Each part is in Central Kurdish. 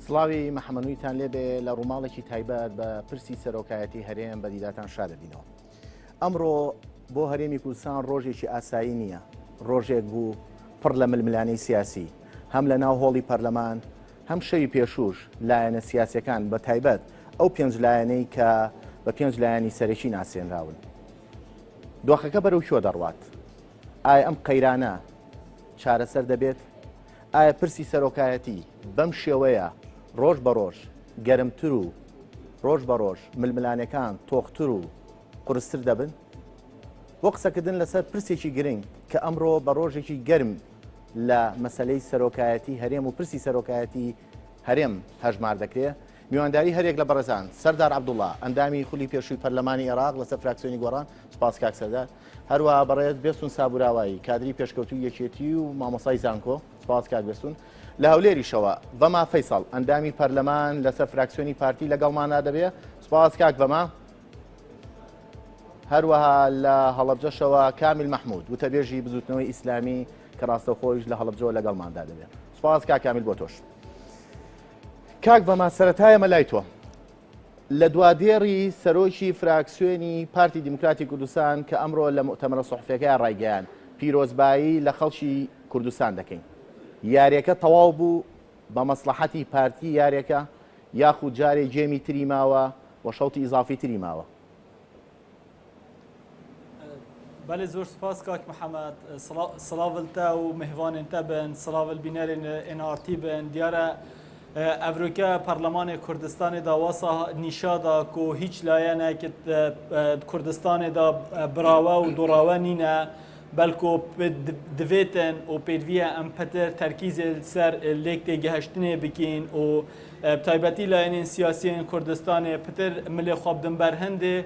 سڵاوی محەمەنویتان لێبێ لە ڕووماڵێکی تایبەت بە پرسی سەرۆکایەتی هەرێم بە دیداتان شادەبینەوە. ئەمڕۆ بۆ هەرێمی کوردستان ڕۆژێکی ئاسایی نییە، ڕۆژێک بوو پڕ لە ململانێی سیاسی، هەم لە ناو هۆڵی پەرلەمان، هەم شەوی پێشووش لایەنە سیاسیەکان بە تایبەت ئەو پێنج لایەنەی کە بە پێنج لایەنی سەرەکی ناسێنراون. دۆخەکە بەرەو کوێ دەڕوات؟ ئایا ئەم قەیرانە چارەسەر دەبێت؟ ئایا پرسی سەرۆکایەتی بەم شێوەیە ڕۆژ بە ڕۆژ گەرمتر و ڕۆژ بە ڕۆژ ململانێکان تۆختر و قورستر دەبن؟ بۆ قسەکردن لەسەر پرسێکی گرنگ کە ئەمڕۆ بە ڕۆژێکی گەرم لە مەسەلەی سەرۆکایەتی هەرێم و پرسی سەرۆکایەتی هەرێم هەژمار دەکرێ، میوانداری هەریەک لە بەڕێزان سەردار عەبدوڵا، ئەندامی خولی پێشووی پەرلەمانی عێراق لەسەر فراکسیۆنی گۆڕان، سوپاس کاک سەردار، هەروەها بەڕێز بێستون سابوراوایی، کادری پێشکەوتووی یەکێتی و مامۆستای زانکۆ، سوپاس کاک بێستون. لە هەولێریشەوە ڤەما فەیسەڵ، ئەندامی پەرلەمان لەسەر فراکسیۆنی پارتی لەگەڵماندا دەبێ، سوپاس کاک ڤەما. هەروەها لە هەڵەبجەشەوە کامیل مەحمود، وتەبێژی بزوتنەوەی ئیسلامی کە ڕاستەوخۆیش لە هەڵەبجەوە لەگەڵماندا دەبێت. سوپاس کاک کامیل بۆ تۆش. کاک ڤەما سەرەتا ئێمە لای تۆ. لە دوادێڕی سەرۆکی فراکسیۆنی پارتی دیموکراتی کوردستان کە ئەمڕۆ لە موئتەمەرە سوحفیەکەیا ڕایگەیاند پیرۆزبایی لە خەڵکی کوردستان دەکەین. یاریەکە تەواو بوو بە مەسڵەحەتی پارتی یارێکە یاخود جارێ گێمی تری ماوە و شەوتی ئیزافی تری ماوە؟ بەلێ زۆر سپاس کاک محەمەد سڵاڤ لە و مهوانێن تە بن سڵاڤ بینەرێن NRT بن دیارە ئەڤرۆکە پەرلەمانێ کوردستانێ دا واسا نیشادا کو هیچ لایەنێک کوردستانێ دا براوە و دوڕاوە نینە بەلکۆ دڤێتن و پێدڤیە ئەم پتر تەرکیزێ سەر لێک تێگەهشتنێ بکین و بتایبەتی لایەنێن سیاسیێن کوردستانێ پتر ملێ خو بدن بەر هندێ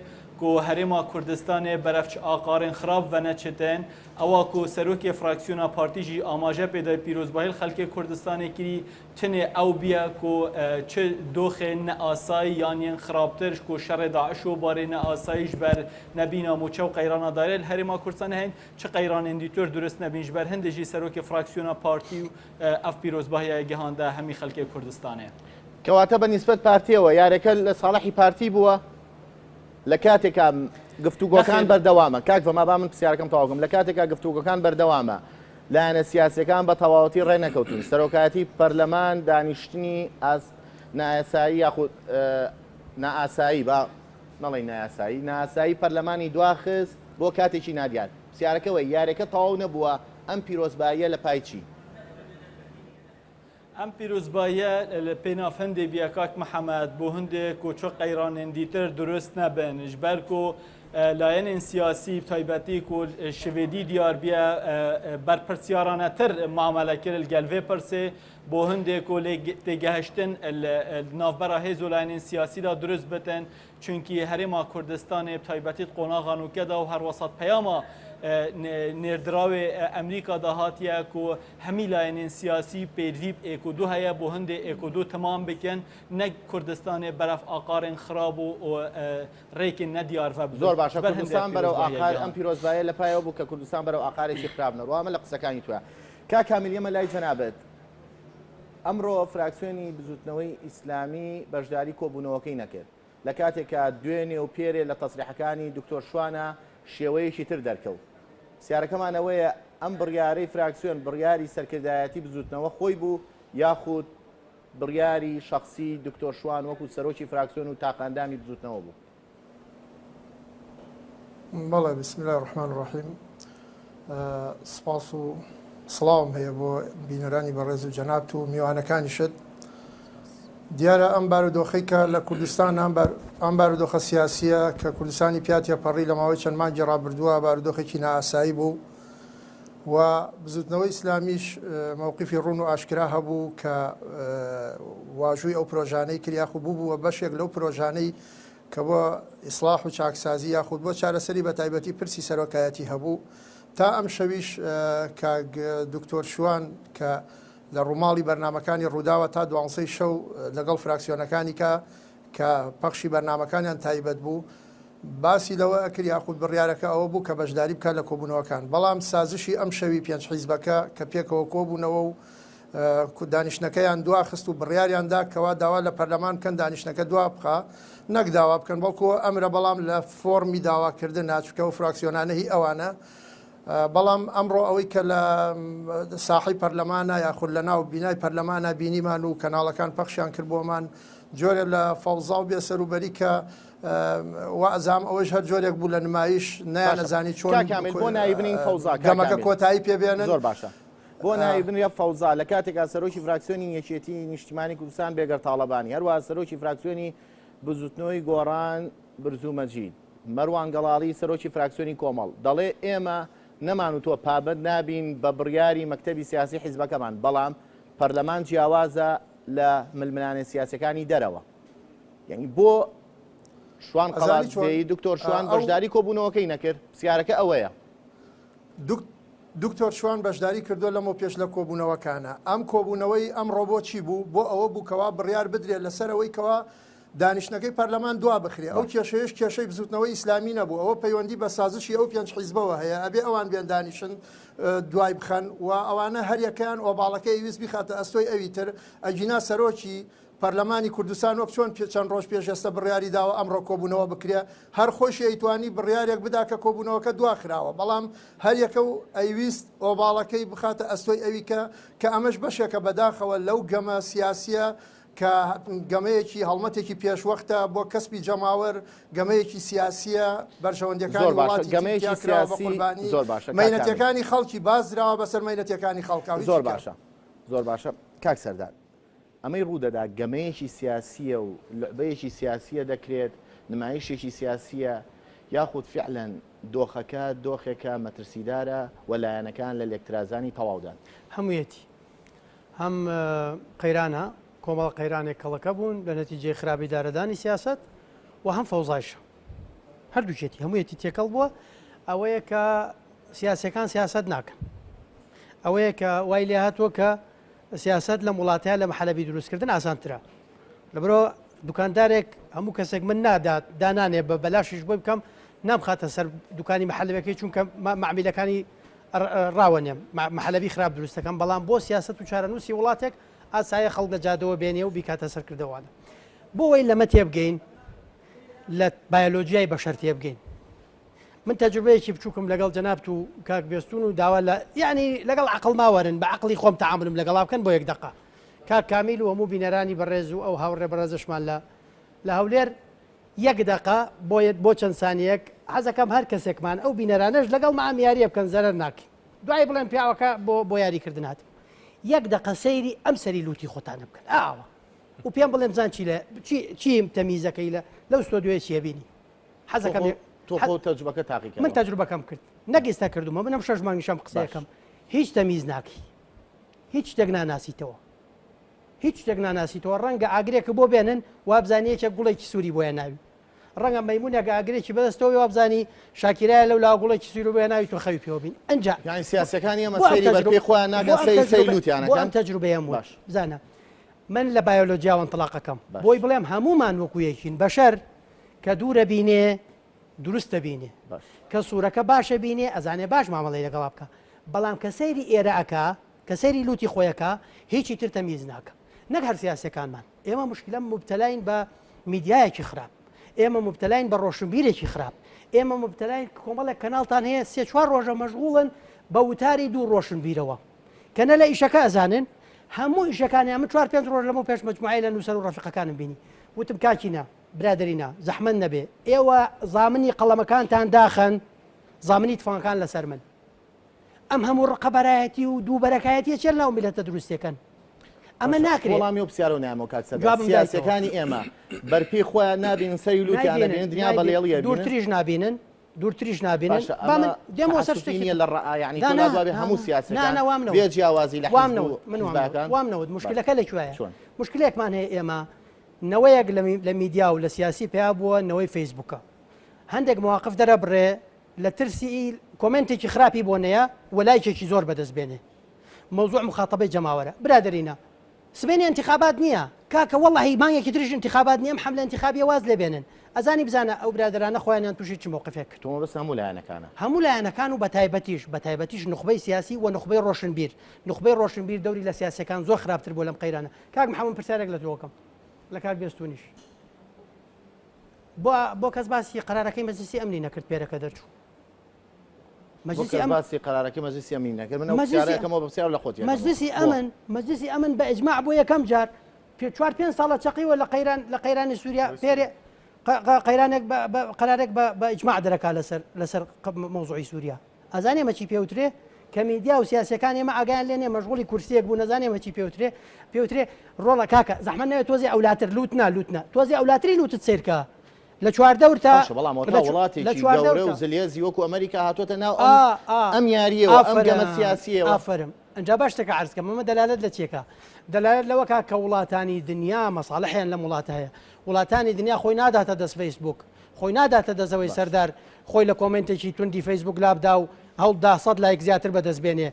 کو هەرێما کوردستانێ بەرەڤ ئاقارێن خراپ ڤەنەچتن ئەوا کو سەرۆکێ فراکسیۆنا پارتی ژی ئاماژە پێدای پیرۆزباهی خەلکێ کوردستانێ کری تنێ ئەو بیە کو چ دۆخێ نەئاسایی یان یێن خراپتر کو شەڕێ داعش و بارێ نەئاسایی ژبەر نەبینا موچە و قەیرانا دارێ ل هەرێما کوردستانێ هەین چ قەیرانێن دیتر دروست نەبین ژبەر هندێ ژی سەرۆکێ فراکسیۆنا پارتی و ئەڤ پیرۆزباهیایێ گەهاندە هەمی خەلکێ کوردستانێ. کەواتە بە نیسبەت پارتیەوە یارەکە لە ساڵحی پارتی بووە؟ لە کاتێکا گفتوگۆکان نەخێر. بەردەوامە کاک ڤەما با من پرسیارەکەم تەواو کەم لە کاتێکا گفتوگۆکان بەردەوامە لایەنە سیاسیەکان بە تەواوەتی ڕێ نەکەوتون سەرۆکایەتی پەرلەمان دانیشتنی ئاس نایاسایی یاخود نائاسایی با نەڵێین نایاسایی نائاسایی پەرلەمانی دواخست بۆ کاتێکی نادیار پرسیارەکە وەی یارەکە تەواو نەبووە ئەم پیرۆزباییە لە پای چی؟ ئەم پیرۆزباییە لە پێناف هەندێ بیە کاک محەمەد بۆ هەندێ کو چ قەیرانێن دیتر دروست نەبن ژبەر کو لایەنێن سیاسی تایبەتی کو شڤێدی دیار بیە بەرپرسیارانەتر معامەلە کرد گەل ڤێ پرسێ بۆ هەندێ کو لێ تێگەهشتن ناڤبەرا هێز و لایەنێن سیاسیدا دروست بتن چونکی هەرێما کوردستانێ بتایبەتی قۆناغا نوکەدا و هەروەسات پەیاما نێردراوێ ئەمریکادا هاتیە کو هەمی لایەنێن سیاسی پێدڤی ئێک و دو هەیە بۆ هەندێ ئێک و دو تەمام بکەن نەک کوردستانێ بەرەف ئاقارێن خراب و ڕێکێن نەدیار ڤە ببن زۆر باشە ژبەر هەندێ کوردستان بەرەو پیرۆزباهیە ئاقار ئەم گیان. پیرۆزبایە لە پایەوە بوو کە کوردستان بەرەو ئاقارێکی خراپ نەڕوا ئەمە لە قسەکانی توە کاک کامیل یەمە لای جەنابت ئەمڕۆ فراکسیۆنی بزوتنەوەی ئیسلامی بەشداری کۆبوونەوەکەی نەکرد لە کاتێکا دوێنێ و پێرێ لە تەسریحەکانی دکتۆر شوانە شێوەیەکی تر دەرکەوت. پرسیارەکەمان ئەوەیە ئەم بڕیارەی فراکسیۆن بڕیاری سەرکردایەتی بزوتنەوە خۆی بوو یاخود بڕیاری شەخسی دکتۆر شوان وەکو سەرۆکی فراکسیۆن و تاقە ئەندامی بزوتنەوە بوو؟ بەڵێ بسم اللە الرحمن الرحیم سپاس و سڵاوم هەیە بۆ بینەرانی بەڕێز و جەنابت و میوانەکانیشت دیارە ئەم بارودۆخەی کە لە کوردستان ئەم بارودۆخە سیاسیە کە کوردستانی پیا تێپەڕی لە ماوەی چەند مانگی ڕابردووە بارودۆخێکی نائاسایی بوو و بزوتنەوەی ئیسلامیش مەوقیفی ڕوون و ئاشکرا هەبوو کە واژووی ئەو پرۆژانەی کرد یاخود بوو بووە بەشێک لەو پرۆژانەی کە بۆ ئیسڵاح و چاکسازی یاخود بۆ چارەسەری بەتایبەتی پرسی سەرۆکایەتی هەبوو تا ئەم شەویش کاک دکتۆر شوان کە لە ڕووماڵی بەرنامەکانی ڕووداوە تا دوانزەی شەو لەگەڵ فراکسیۆنەکانی کە کە پەخشی بەرنامەکانیان تایبەت بوو باسی لەوە ئەکرد یاخود بڕیارەکە ئەوە بوو کە بەشداری بکات لە کۆبوونەوەکان بەڵام سازشی ئەم شەوی پێنج حیزبەکە کە پێکەوە کۆبوونەوە و دانیشتنەکەیان دواخست و بڕیاریان دا کەوا داوا لە پەرلەمان بکەن دانیشتنەکە دوا بخا، نەک داوا بکەن بەڵکو ئەمرە بەڵام لە فۆڕمی داواکردنا چونکە ئەو فراکسیۆنانە هی ئەوانە. بەڵام ئەمڕۆ ئەوەی کە لە ساحەی پەرلەمانە یاخود لە ناو بینای پەرلەمانە بینیمان و کەناڵەکان پەخشیان کرد بۆمان جۆرێ لە فەوزا و بێسەروبەری کە وا ئەزانم ئەوەش هەر جۆرێک بوو لە نمایش نەیانەزانی چۆن کاک کامیل بۆ ناوی بنین فەوزا کاک گەمەکە کامیل کۆتایی پێ بێنن. زۆر باشە بۆ ناوی بنرێ فەوزا لە کاتێکا سەرۆکی فراکسیۆنی یەکێتی نیشتیمانی کوردستان بێگەر تاڵەبانی هەروەها سەرۆکی فراکسیۆنی بزوتنەوەی گۆڕان برزو مەجید مەروان گەڵاڵی سەرۆکی فراکسیۆنی کۆمەڵ دەڵێ ئێمە نەمانوتووە پابەند نابین بە بڕیاری مەکتەبی سیاسی حیزبەکەمان بەڵام پەرلەمان جیاوازە لە ململانێ سیاسیەکانی دەرەوە. یعنی بۆ شوان ئەزانی چۆن قەڵادزێی دکتۆر شوان ئەو بەشداری کۆبوونەوەکەی نەکرد پرسیارەکە ئەوەیە. دکتۆر شوان بەشداری کردووە لەمەو پێش لە کۆبوونەوەکانە ئەم کۆبوونەوەی ئەمڕۆ بۆ چی بوو بۆ ئەوە بوو کەوا بڕیار بدرێت لەسەر ئەوەی کەوا دانیشتنەکەی پەرلەمان دوا بخرێ ئەو باش. کێشەیەش کێشەی بزوتنەوەی ئیسلامی نەبوو ئەوە پەیوەندی بە سازشی ئەو پێنج حیزبەوە هەیە ئەبێ ئەوان بێن دانیشن دوای بخەن و ئەوانە هەریەکەیان ئۆباڵەکەی ئەیویست بیخاتە ئەستۆی ئەوی تر ئەگینا سەرۆکی پەرلەمانی کوردستان وەک چۆن چەند ڕۆژ پێش ئێستا بڕیاری داوە ئەمڕۆ کۆبوونەوە بکرێ، هەر خۆیشی ئەیتوانی بڕیارێک بدا کە کۆبوونەوەکە دواخراوە، بەڵام هەریەکە و ئەیویست ئۆباڵەکەی بخاتە ئەستۆی ئەویکە، کە ئەمەش بەشێکە بەداخەوە لەو گەمە سیاسییە کە گەمەیەکی هەڵمەتێکی پێشوەختە بۆ کەسبی جەماوەر، گەمەیەکی سیاسییە، بەرژەوەندییەکانی زۆر باشە وڵاتی تری گەمەیەکی تیا کراوە بە سیاسی قوربانی زۆر باشە کاک کامیل. مەینەتیەکانی خەڵکی، باز دراوە بەسەر مەینەتیەکانی خەڵکا و هیچی زۆر کە. باشە زۆر باشە کاک سەردار. ئەمەی ڕوودەدا گەمەیەکی سیاسییە و لوعبەیەکی سیاسییە دەکرێت، نمایشێکی سیاسییە، یاخود فیعلەن دۆخەکە دۆخێکە مەترسیدارە و لایەنەکان لە لێکترازانی تەواودان؟ هەموویەتی. هەم قەیرانە، کۆمەڵە قەیرانێک کەڵەکە بوون لە نەتیجەی خراپ ئیدارەدانی سیاسەت و هەم فەوزایشە. هەردووکیەتی، هەموویەتی تێکەڵ بووە. ئەوەیە کە سیاسیەکان سیاسەت ناکەن. ئەوەیە کە وای لێهاتووە کە سیاسەت لەم وڵاتەیا لە محەلەبی دروستکردن ئاسانترە لەبەرئەوە دوکاندارێک هەموو کەسێک من نادات دانانێ بە بەلاشیش بۆی بکەم نامخاتە سەر دوکانی محەلەبەکەی چونکە مەعمیلەکانی ڕاوەنێم محەلەبی خراپ دروستەکەم بەڵام بۆ سیاست و چارەنووسی وڵاتێک ئاسایە خەڵک لە جادەوە بێنێ و بیکاتە سەرکردەوانە بۆ ئەوەی لەمە تێبگەین لە بایۆلۆجیای بەشەر تێبگەین من تەجروبەیەکی بچووکم لەگەڵ جەنابت و کاک بێستون و داوا لە یعنی لەگەڵ عەقڵ ماوەرن بە عەقڵی خۆم تەعامولم لەگەڵا بکەن بۆ یەک دەقە کاک کامیل و هەموو بینەرانی بەڕێز و ئەو هاوڕێ بەڕێزشمان لە لە هەولێر یەک دەقە بۆ بۆ چەند سانیەک حەزەکەم هەر کەسێکمان ئەو بینەرانەش لەگەڵ ئەم یاریە بکەن زەرەر ناکەین دوای بڵێن پیاوەکە بۆ بۆ یاریکردن هات یەک دەقە سەیری ئەم سەری لوتی خۆتانە بکەن ئاوە و پێم بڵێن بزان چی لە چی چیم تەمیزەکەی لە لەو ستۆدیۆیە چیە بینی حەزەکەم تۆ خۆ تەجروبەکە تاقیکەوە. من تەجروبەکەم کرد نەک ئێستا کردومە من ئەم شەش مانگیشم قسەیەکەم هیچ تەمیز ناکەی هیچ شتێک ناناسیتەوە هیچ شتێک ناناسیتەوە ڕەنگە ئاگرێکە بۆ بێنن وابزانانی یەکێک گوڵێکی سووری بۆیە ناوی ڕەنگە مەمونێک ئاگرێکی بەدەستەوە وابزانی شاکیرایە لەو لا گوڵێکی سوور بۆیە ناوی تۆ خەوی پێوە بین ئەنجا یانی سیاسەکانی ئەمە سەیری بەرپێی خۆیان ناکەن سەیری سەیری لوتیان بۆ ئەم تەجروبەیەم باش بزانە من لە بایۆلۆجیاوە انطلاقەکەم بۆی بڵێم هەمومان وەکو یەکین بەشەر کە دوورە بینێ دروستە بینێ کە سوورەکە باشە بینێ ئەزانێ باش مامەڵەی لەگەڵا بکا بەڵام کە سەیری ئێرە ئەکا کە سەیری لوتی خۆی ئەکا هیچی تر تەمیز ناکا نەک هەر سیاسیەکانمان ئێمە مشکلە مبتەلاین بە میدیایەکی خراپ ئێمە مبتەلاین بە ڕۆشنبیرێکی خراپ ئێمە مبتەلاین کۆمەڵێک کەناڵتان هەیە سێ چوار ڕۆژە مەشغوڵن بە وتاری دوو ڕۆشنبیرەوە کە نە لە ئیشەکە ئەزانن هەموو ئیشەکانیان من چوار پێنج ڕۆژ لەمەو پێش مجموعەی لە نووسەر و ڕەفیقەکانم بینی وتم کاکینە برادەرینە زەحمەت نەبێ ئێوە زامنی قەڵەمەکانتان داخەن زامنی تفەنگەکان لەسەر من ئەم هەموو ڕقەبەرایەتی و دووبەرەکایەتیە چێن ناو میلەتە دروستەکەن ئەمە ناکرێت وەڵامی و پرسیارە و نامۆ کاک سەردار جوابم دایتەوە. سیاسیەکانی ئێمە بەرپێی خۆیان نابینن سەری لوتیان نایبینن، نەبینن دنیا بە نایبینن. لێڵیە بینن دوورتریش نابینن دوورتریش نابینن باشە با ئەمە من دێمەوە سەر تەعەسوفی شتێکی نییە تر. لە ڕەئا یعنی نا تۆ نا نازوابێ نا هەموو نا سیاسەکان نا وام نەوت بێ جیاوازی لە وام حیزب و نەوت من وام نەوت حیزبەکان وام نەوت باشە مشکلەکە لە کوێیە چۆن مشکلێکمان هەیە ئێمە نەوەیەک لە میدیا و لە سیاسی پیا بووە نەوەی فەیسبووکە هەندێک مواقف دەرەبڕێ لە ترسی کۆمێنتێکی خراپی بۆ نەیە و لایکێکی زۆر بەدەست بێنێ مەوزوع مخاتەبەی جەماوەرە برادەرینە سبەینێ ئینتیخابات نییە. کاکە وەڵاهی مانگێکی تریش ئینتیخابات نیە ئەم حەملە ئینتیخابیە واز لێ بێنن ئەزانی بزانە ئەو برادەرانە خۆیانیان توشی چ مەوقفێک کرد. تۆ مەبەست هەموو لایەنەکانە. هەموو لایەنەکان و بەتایبەتیش بەتایبەتیش نوخبەی سیاسی و نوخبەی ڕۆشنبیر نوخبەی ڕۆشنبیر دەوری لە سیاسیەکان زۆر خراپتر بووە لەم قەیرانە کاک محمد من پرسیارێک لە تۆ ئەکەم لە کاک بێستونیش بۆ بۆ کەس باسی قەرارەکەی مەجلسی ئەمنی نەکرد پێرەکە دەرچوو مەجلسی ئەمن باسی قەرارەکەی مەجلسی ئەمنی نەکرد من ئەو پرسیارە ئەکەمەوە بە پرسیار لە خۆت یەکەمەوە. مەجلسی ئەمن مەجلسی ئەمن بە ئیجماع بۆ یەکەم جار پێ چوار پێنج ساڵە چەقیوە لە قەیران لە قەیرانی سووریا پێرێ قەیرانێک قەرارێک بە ئیجماع دەرەکا لەسەر لەسەر مەوزوعی سووریا ئەزانێ ئەمە چی پێوترێ کە میدیا و سیاسەکان ئێمە ئاگایان لێ نیە مەشغوڵی کورسیەک بوو نەزانێ ئەمە چی پێوترێ پێوترێ ڕۆڵە کاکە زەحمەت نەوێت تۆزێ ئەولاتر لوت نا لوت نا تۆزێ ئەولاتری لوتت سەیرکە لە چواردەورتا باشە بەڵام ئەوەتا وڵاتێکی گەورە و زلهێزی وەکو ئەمریکا هاتۆتە ناو ئەم ئەم یارییەوە ئەم گەمە سیاسییەوە. ئافەرم ئەنجا با شتێکە عەرز کەم ئەمە دەلالەت لە چیەکا دەلالەت لەوە کا کە وڵاتانی دنیا مەساڵحیان لەم وڵاتە هەیە وڵاتانی دنیا خۆی ناداتە دەست فەیسبوک خۆی ناداتە دەست ئەوەی سەردار خۆی لە کۆمێنتێکی توندی فەیسبوک لابدا و هەوڵدا سەد لایک زیاتر بەدەست بێنێ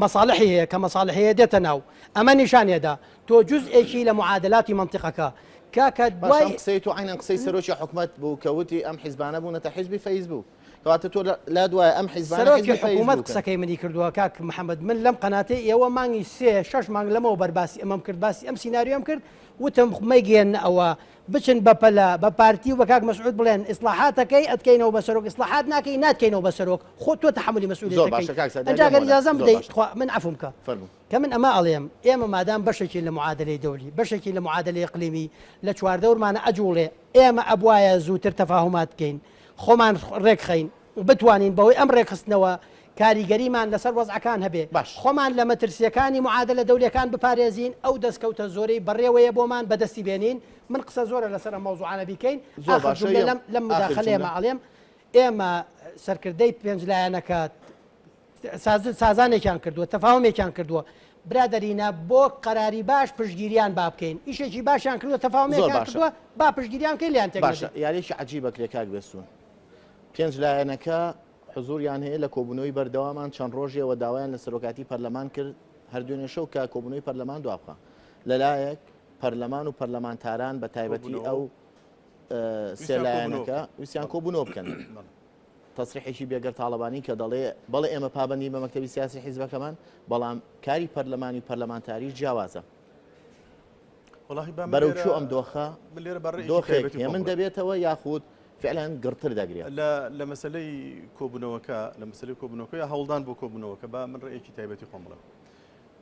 مەساڵحی هەیە کە مەساڵحی هەیە دێتە ناو ئەمە نیشانێدا تۆ جوزئێکی لە معادلاتی مەنتیقەکە کاکە باشە دوای ئەم قسەی تۆ عەینەن قسەی سەرۆکی حکومەت بوو کە وتی ئەم حیزبانە بوونەتە حیزبی فەیسبووک کەواتە تۆ لات وایە ئەم حیزبانە سەرۆکی حیزبی حکوومەت فەیسبووکن. قسەکەی منی کردووە کاک محەمەد من لەم قەناتەی ئێوە مانگی سێ شەش مانگ لەمەوە بەر باسی ئەمەم کرد باسی ئەم سیناریۆم کرد وتم مەیگەیەننە ئەوە بچن بەپەلە بە پارتی و بە کاک مەسعود بڵێن ئیسڵاحاتەکەی ئەتکەینەوە بە سەرۆک ئیسڵاحات ناکەی ناتکەینەوە بە سەرۆک خۆ تۆ تەحەمولی زۆر مەسئولیەتەکەی باشە کاک سەردار ئەنجا گەر لێم وەرە ئیجازەم زۆر بدەی باشە تخوا من عەفوم کە فەرموو. کە من ئەمە ئەڵێم ئێمە مادام بەشێکین لە معادەلەی دەولی، بەشێکین لە معادەلەی ئیقلیمی، لە چواردەورمانە ئەجوڵێ، ئێمە ئەبوایە زووتر تەفاهومات بکەین، خۆمان ڕێکخەین، بتوانین بەهۆی ئەم ڕێکخستنەوە کاریگەریمان لەسەر وەزعەکان هەبێ، باش. خۆمان لە مەترسییەکانی معادەلە دەولیەکان بپارێزین، ئەو دەستکەوتە زۆرەی بەڕێوەیە بۆمان بەدەستی بێنین، من قسە زۆرە لەسەر ئەم مەوزوعانە بیکەین، زۆر ئاخر باشە جوملە یەم لەم لەم ئاخر موداخەلەیەمە جوملە. ئەڵێم، ئێمە سەرکردەی پێنج لایەنەکە سازانێکیان کردووە تەفاهمێکیان کردووە برادەرینە بۆ قەراری باش پشتگیریان با بکەین ئیشێکی باشیان کردووە تەفاهمێکیان کردووە با پشتگیریان بکەین لێیان تێک باشە یاریێکی عجیبە کرێ کاک بێسون پێنج لایەنەکە حزوریان هەیە لە کۆبوونەوەی بەردەوامان چەند ڕۆژێەوە داوایان لە سەرۆکاتی پەرلەمان کرد هەر دوێنێ شەو کە کۆبوونەوەی پەرلەمان دوابخە لەلایەک پەرلەمان و پەرلەمانتاران بە تایبەتی ئەو سێ لایەنەکە ویستیان کۆبوونەوە بکەن. تەسریحێکی بێگەرد تاڵەبانی کە دەڵێ، بەڵێ ئێمە پابەندین بە مەکتەبی سیاسی حیزبەکەمان، بەڵام کاری پەرلەمانی و پەرلەمانتاریش جیاوازە. بەرەو کوێ ئەم دۆخە دۆخێک هێمن دەبێتەوە یاخود فعلا گڕتر دەگرێت؟ لە مەسەلەی کۆبوونەوەکە لە مەسەلەی کۆبوونەوەکە یا هەوڵدان بۆ کۆبوونەوەکە با من ڕێیەکی تایبەتی خۆم بڵێم.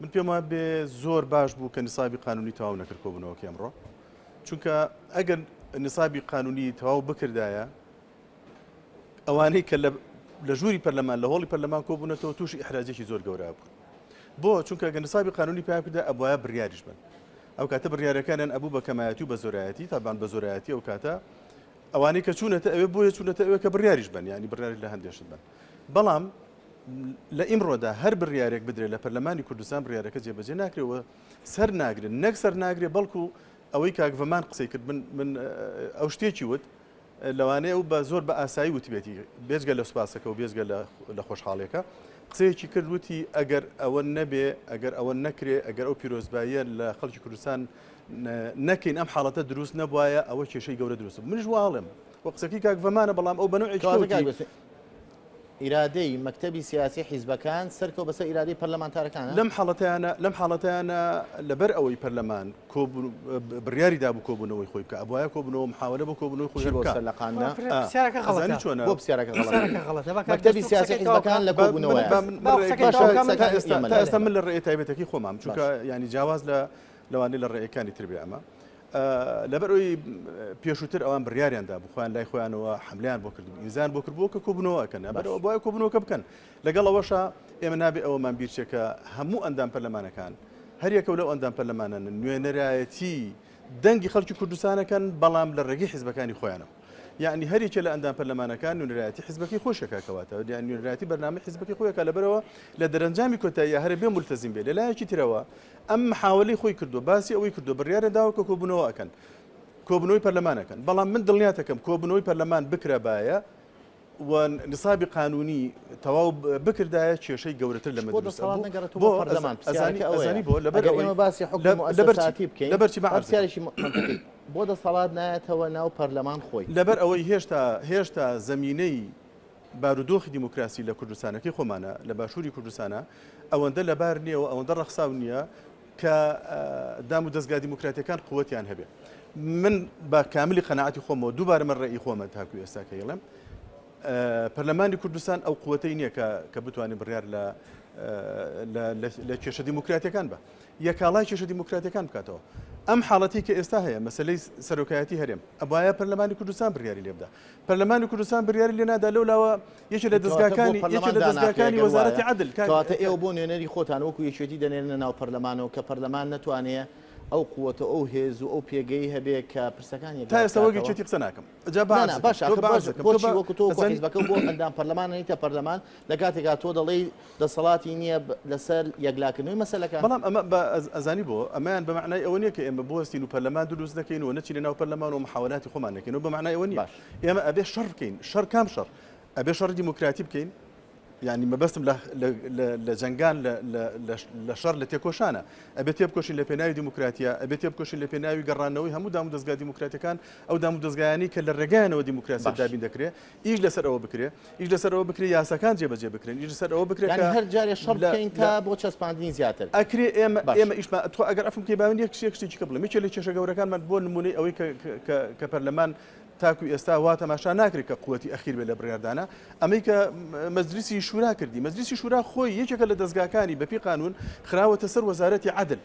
من پێم وایە بێ زۆر باش بوو کە نسابی قانونی تەواو نەکرد کۆبوونەوەکەی ئەمڕۆ چونکە ئەگەر نسابی قانونی تەواو بکردایە ئەوانەی کە لە ژووری پەرلەمان لە هۆڵی پەرلەمان کۆبوونەتەوە تووشی ئیحراجێکی زۆر گەورە بوون بۆ چونکە گە نسابی قانونی پیا کردا ئەبواە بڕیاریش بن ئەو کاتە بڕیارەکانیان ئەبوو بە کەمایەتی و بە زۆرایەتی تابان بە زۆرایەتی ئەو کاتە ئەوانەی کە چوونەتە ئەوێ بۆیە چوونەتە ئەوێ کە بڕیاریش بن ینی بڕیاری لە هەندێشت بن بەڵام لە ئیمڕۆدا هەر بڕیارێک بدرێت لە پەرلەمانی کوردستان بڕیارەکە جێبەجێ ناکرێەوە سەر ناگرن نەک سەر ناگرێ بەڵکو ئەوەی کاک ڤەمان قسەی کرد من من ئەو شتێکی وت لەوانەیە ئەو بە زۆر بە ئاسایی وتبێتی بێجگە لە سوپاسەکە و بێجگە لە خۆشحاڵیەکە قسەیەکی کرد وتی ئەگەر ئەوە نەبێ ئەگەر ئەوە نەکرێ ئەگەر ئەو پیرۆزباییە لە خەڵکی کوردستان نەکەین ئەم حاڵەتە دروست نەبوایە ئەوە کێشەی گەورە دروست منش واڵێم وە قسەکەی کاک ڤەمانە بەڵام ئەو بەنەوەی ئیرادەی مەکتەبی سیاسی حیزبەکان سەرکەوت بەسەر ئیرادەی پەرلەمانتارەکانا؟ لەم حاڵەتەیانە لەم حاڵەتەیانە لەبەر ئەوەی پەرلەمان بڕیاری دابوو کۆبوونەوەی خۆی بکا ئەبوایە کۆبوونەوە محاولە بۆ کۆبوونەوەی خۆی چی بۆ بکا. سەرلەقاندنە؟ پرسیارەکە غەڵەتە. ئەزانی چۆنە؟ بۆ پرسیارەکە غەڵەتە؟ پرسیارەکە غەڵەتە. با کاک مەکتەبی دەستوور سیاسی قسەکەی تەواو حیزبەکان بکا. لە کۆبوونەوەیە. با من با ڕێی قسەکەی باشە تەواو بکا من تا ئێستا ئێمە تا ئێستا لە من لە ڕێی تایبەتەکەی خۆمام چونکە باش. یانی جیاواز لە لەوانەیە لە ڕێیەکانی تر بێ ئەمە لەبەرئەوەی پێشووتر ئەوان بڕیاریان دابوو خۆیان لای خۆیانەوە حملیان بۆ کردبوو ئینزان بۆ کردبوو کە کۆبوونەوە ئەکەن لەبەرئەوە بۆیە کۆبوونەوەکە بکەن لەگەڵ ئەوەشا ئێمە نابێ ئەوەمان بیر چێ کە هەموو ئەندام پەرلەمانەکان هەریەکە لەو ئەندام پەرلەمانانە نوێنەرایەتی دەنگی خەڵکی کوردستانەکەن بەڵام لە ڕێگەی حیزبەکانی خۆیانەوە یعنی هەریەکێ لە ئەندام پەرلەمانەکان نوێنەرایەتی حیزبەکەی خۆشەکە کەواتە یان نوێنەرایەتی بەرنامەی حیزبەکەی خۆیەکە لەبەرەوە لە دەرەنجامی کۆتاییە هەرە بێ مولتەزیم بێ لەلایەکی ترەوە ئەم محاوەلەی خۆی کردووە، باسی ئەوەی کردووە، بڕیاریان داوە کە کۆبوونەوە ئەکەن، کۆبوونەوەی پەرلەمان ئەکەن، بەڵام من دڵنیاتەکەم کۆبوونەوەی پەرلەمان بکرابایە. و نسابی قانونی تەواو بکردایە کێشەی گەورەتر لەمە بۆ دروست دەسەڵات ئەبوو. نەگەڕێتەوە بۆ بۆ پەرلەمان ئەزانی پرسیارەکە ئەوەیە ئەزانی بۆ لەبەر ئەگەر ئەوەی ئێمە باسی حوکمی لە- لەبەر چی موئەسەساتی بکەین لەبەر چی با با عەرز دەکەم پرسیارێکی مەنتقی بۆ دەسەڵات نایەتەوە ناو پەرلەمان خۆی؟ لەبەر ئەوەی هێشتا هێشتا زەمینەی بارودۆخی دیموکراسی لە کوردستانەکەی خۆمانە لە باشووری کوردستانە ئەوەندە لەبار نییە و ئەوەندە ڕەخساو نییە کە دام و دەزگا دیموکراتیەکان قوتیان هەبێ. من بە کاملی قەناعەتی خۆمەوە دووبارە من ڕێی خۆمە تاکو ئێستا کە یڵێم پەرلەمانی کوردستان ئەو قوتەی نییە کە کە بتوانێت بڕیار لە لە کێشە دیموکراتیەکان بە یەکاڵای کێشە دیموکراتیەکان بکاتەوە. ئەم حاڵەتی کە ئێستا هەیە مەسلەی سەرۆکایەتی هەرێم ئەبایە پەرلەمانی کوردستان بڕیاری لێ بدا پەرلەمانی کوردستان بڕیاری لێ نادا لەو لاوە یەکێ لە کەواتە بۆ دەزگاکانی یەکێ پەرلەمان لە داناکرێ دەزگاکانی گەر وایە وەزارەتی عەدل کاک کەواتە ئێوە بۆ نوێنەری خۆتان وەکو یەکێتی دەنێرنە ناو پەرلەمانەوە کە پەرلەمان نەتوانێ ئەو قوەتە ئەو هێز و ئەو پێگەی هەبێ کە پرسەکان تا یەکلا ئێستا وەک بکاتەوە؟ یەکێتی قسە ناکەم جا با نا نا عەرز دەکەم باشە تۆ ئاخر با بۆ عەرز دەکەم تۆ بۆچی با وەکو تۆ وەکو ئەزانی حیزبەکە و بۆ ئەندام پەرلەمان نەیتە پەرلەمان لە کاتێکا تۆ دەڵێی دەسەڵاتی نییە لەسەر یەکلاکردنەوەی مەسەلەکان. بەڵام ئەمە بە ئەزانی بۆ؟ ئەمەیان بە مەعنای ئەوە نییە کە ئێمە بوەستین و پەرلەمان دروست نەکەین و نەچینە ناو پەرلەمان و محاوەلاتی خۆمان نەکەین و بە مەعنای ئەوە نییە. باش. ئێمە ئەبێ شەڕ بکەین. شەڕ کام شەڕ؟ ئەبێ شەڕی دیموکراتی بکەین، یانی مەبەستم لە لە لە لە جەنگان لە لە لە لە شەڕ لە تێکۆشانە. ئەبێ تێبکۆشین لە پێناوی دیموکراتیە، ئەبێ تێبکۆشین لە پێناوی گەڕاندنەوەی هەموو دامودەزگا دیموکراتیەکان، ئەو دامودەزگایانەی کە لە ڕێگایانەوە دیموکراسیەت باش. دابین دەکرێ، ئیش لەسەر ئەوە بکرێ، ئیش لەسەر ئەوە بکرێ یاساکان جێبەجێ بکرێن، ئیش لەسەر ئەوە بکرێ یانی کە هەر جارێ شەڕ لە بکەین لە تا بۆ چەسپاندنی زیاتر. ئەکرێ ئێمە باش. ئێمە ئیشمان تخوا ئەگەر عەفوم بکەی با من یەک یەک شتێکی کە بڵێم یەکێ لە کێشە گەورەکانمان بۆ نموونەی ئەوەی کە کە کە پەرلەمان تاکو ئێستا وا تەماشا ناکرێت کە قوتی ئەخیر بێ لە بڕیاردانە ئەمەی کە مەجلیسی شورا کردی مەجلیسی شورا خۆی یەکێکە لە دەزگاکانی بەپی قانون خراوەتە سەر وەزارەتی عەدل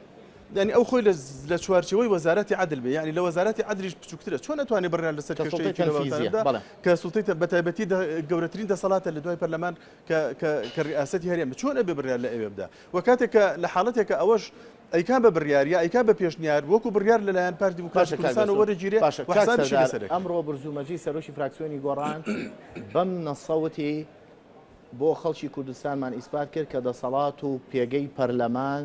یعنی ئەو خۆی لە چوارچێوەی وەزارەتی عەدل بێ یعنی لە وەزارەتی عەدلیش بچووکترە چۆن ئەتوانێ بڕیار لەسەر کە سوڵتەی کێشەیەکی لە تەنفیزیە وڵاتاندا بەڵێ کە سوڵتەی بە تایبەتی گەورەترین دەسەڵاتە لە دوای پەرلەمان کە کە کە ریاسەتی هەرێم چۆن ئەبێ بڕیار لە ئەوێ بدا و کاتێک کە لە حاڵەتێکە ئەوەش ئەیکا بە بڕیار یا ئەیکا بە پێشنیار وەکو بڕیار لەلایەن پارتی دیموکراتی باشە کاک کوردستانەوە بێستوون وەرەگیرێ باشە و کاک حسابیشی سەردار لەسەر ئەکرێ. ئەمڕۆ برزو مەجید سەرۆکی فراکسیۆنی گۆڕان بەم نەسەوتی بۆ خەڵکی کوردستانمان ئیسپات کرد کە دەسەڵات و پێگەی پەرلەمان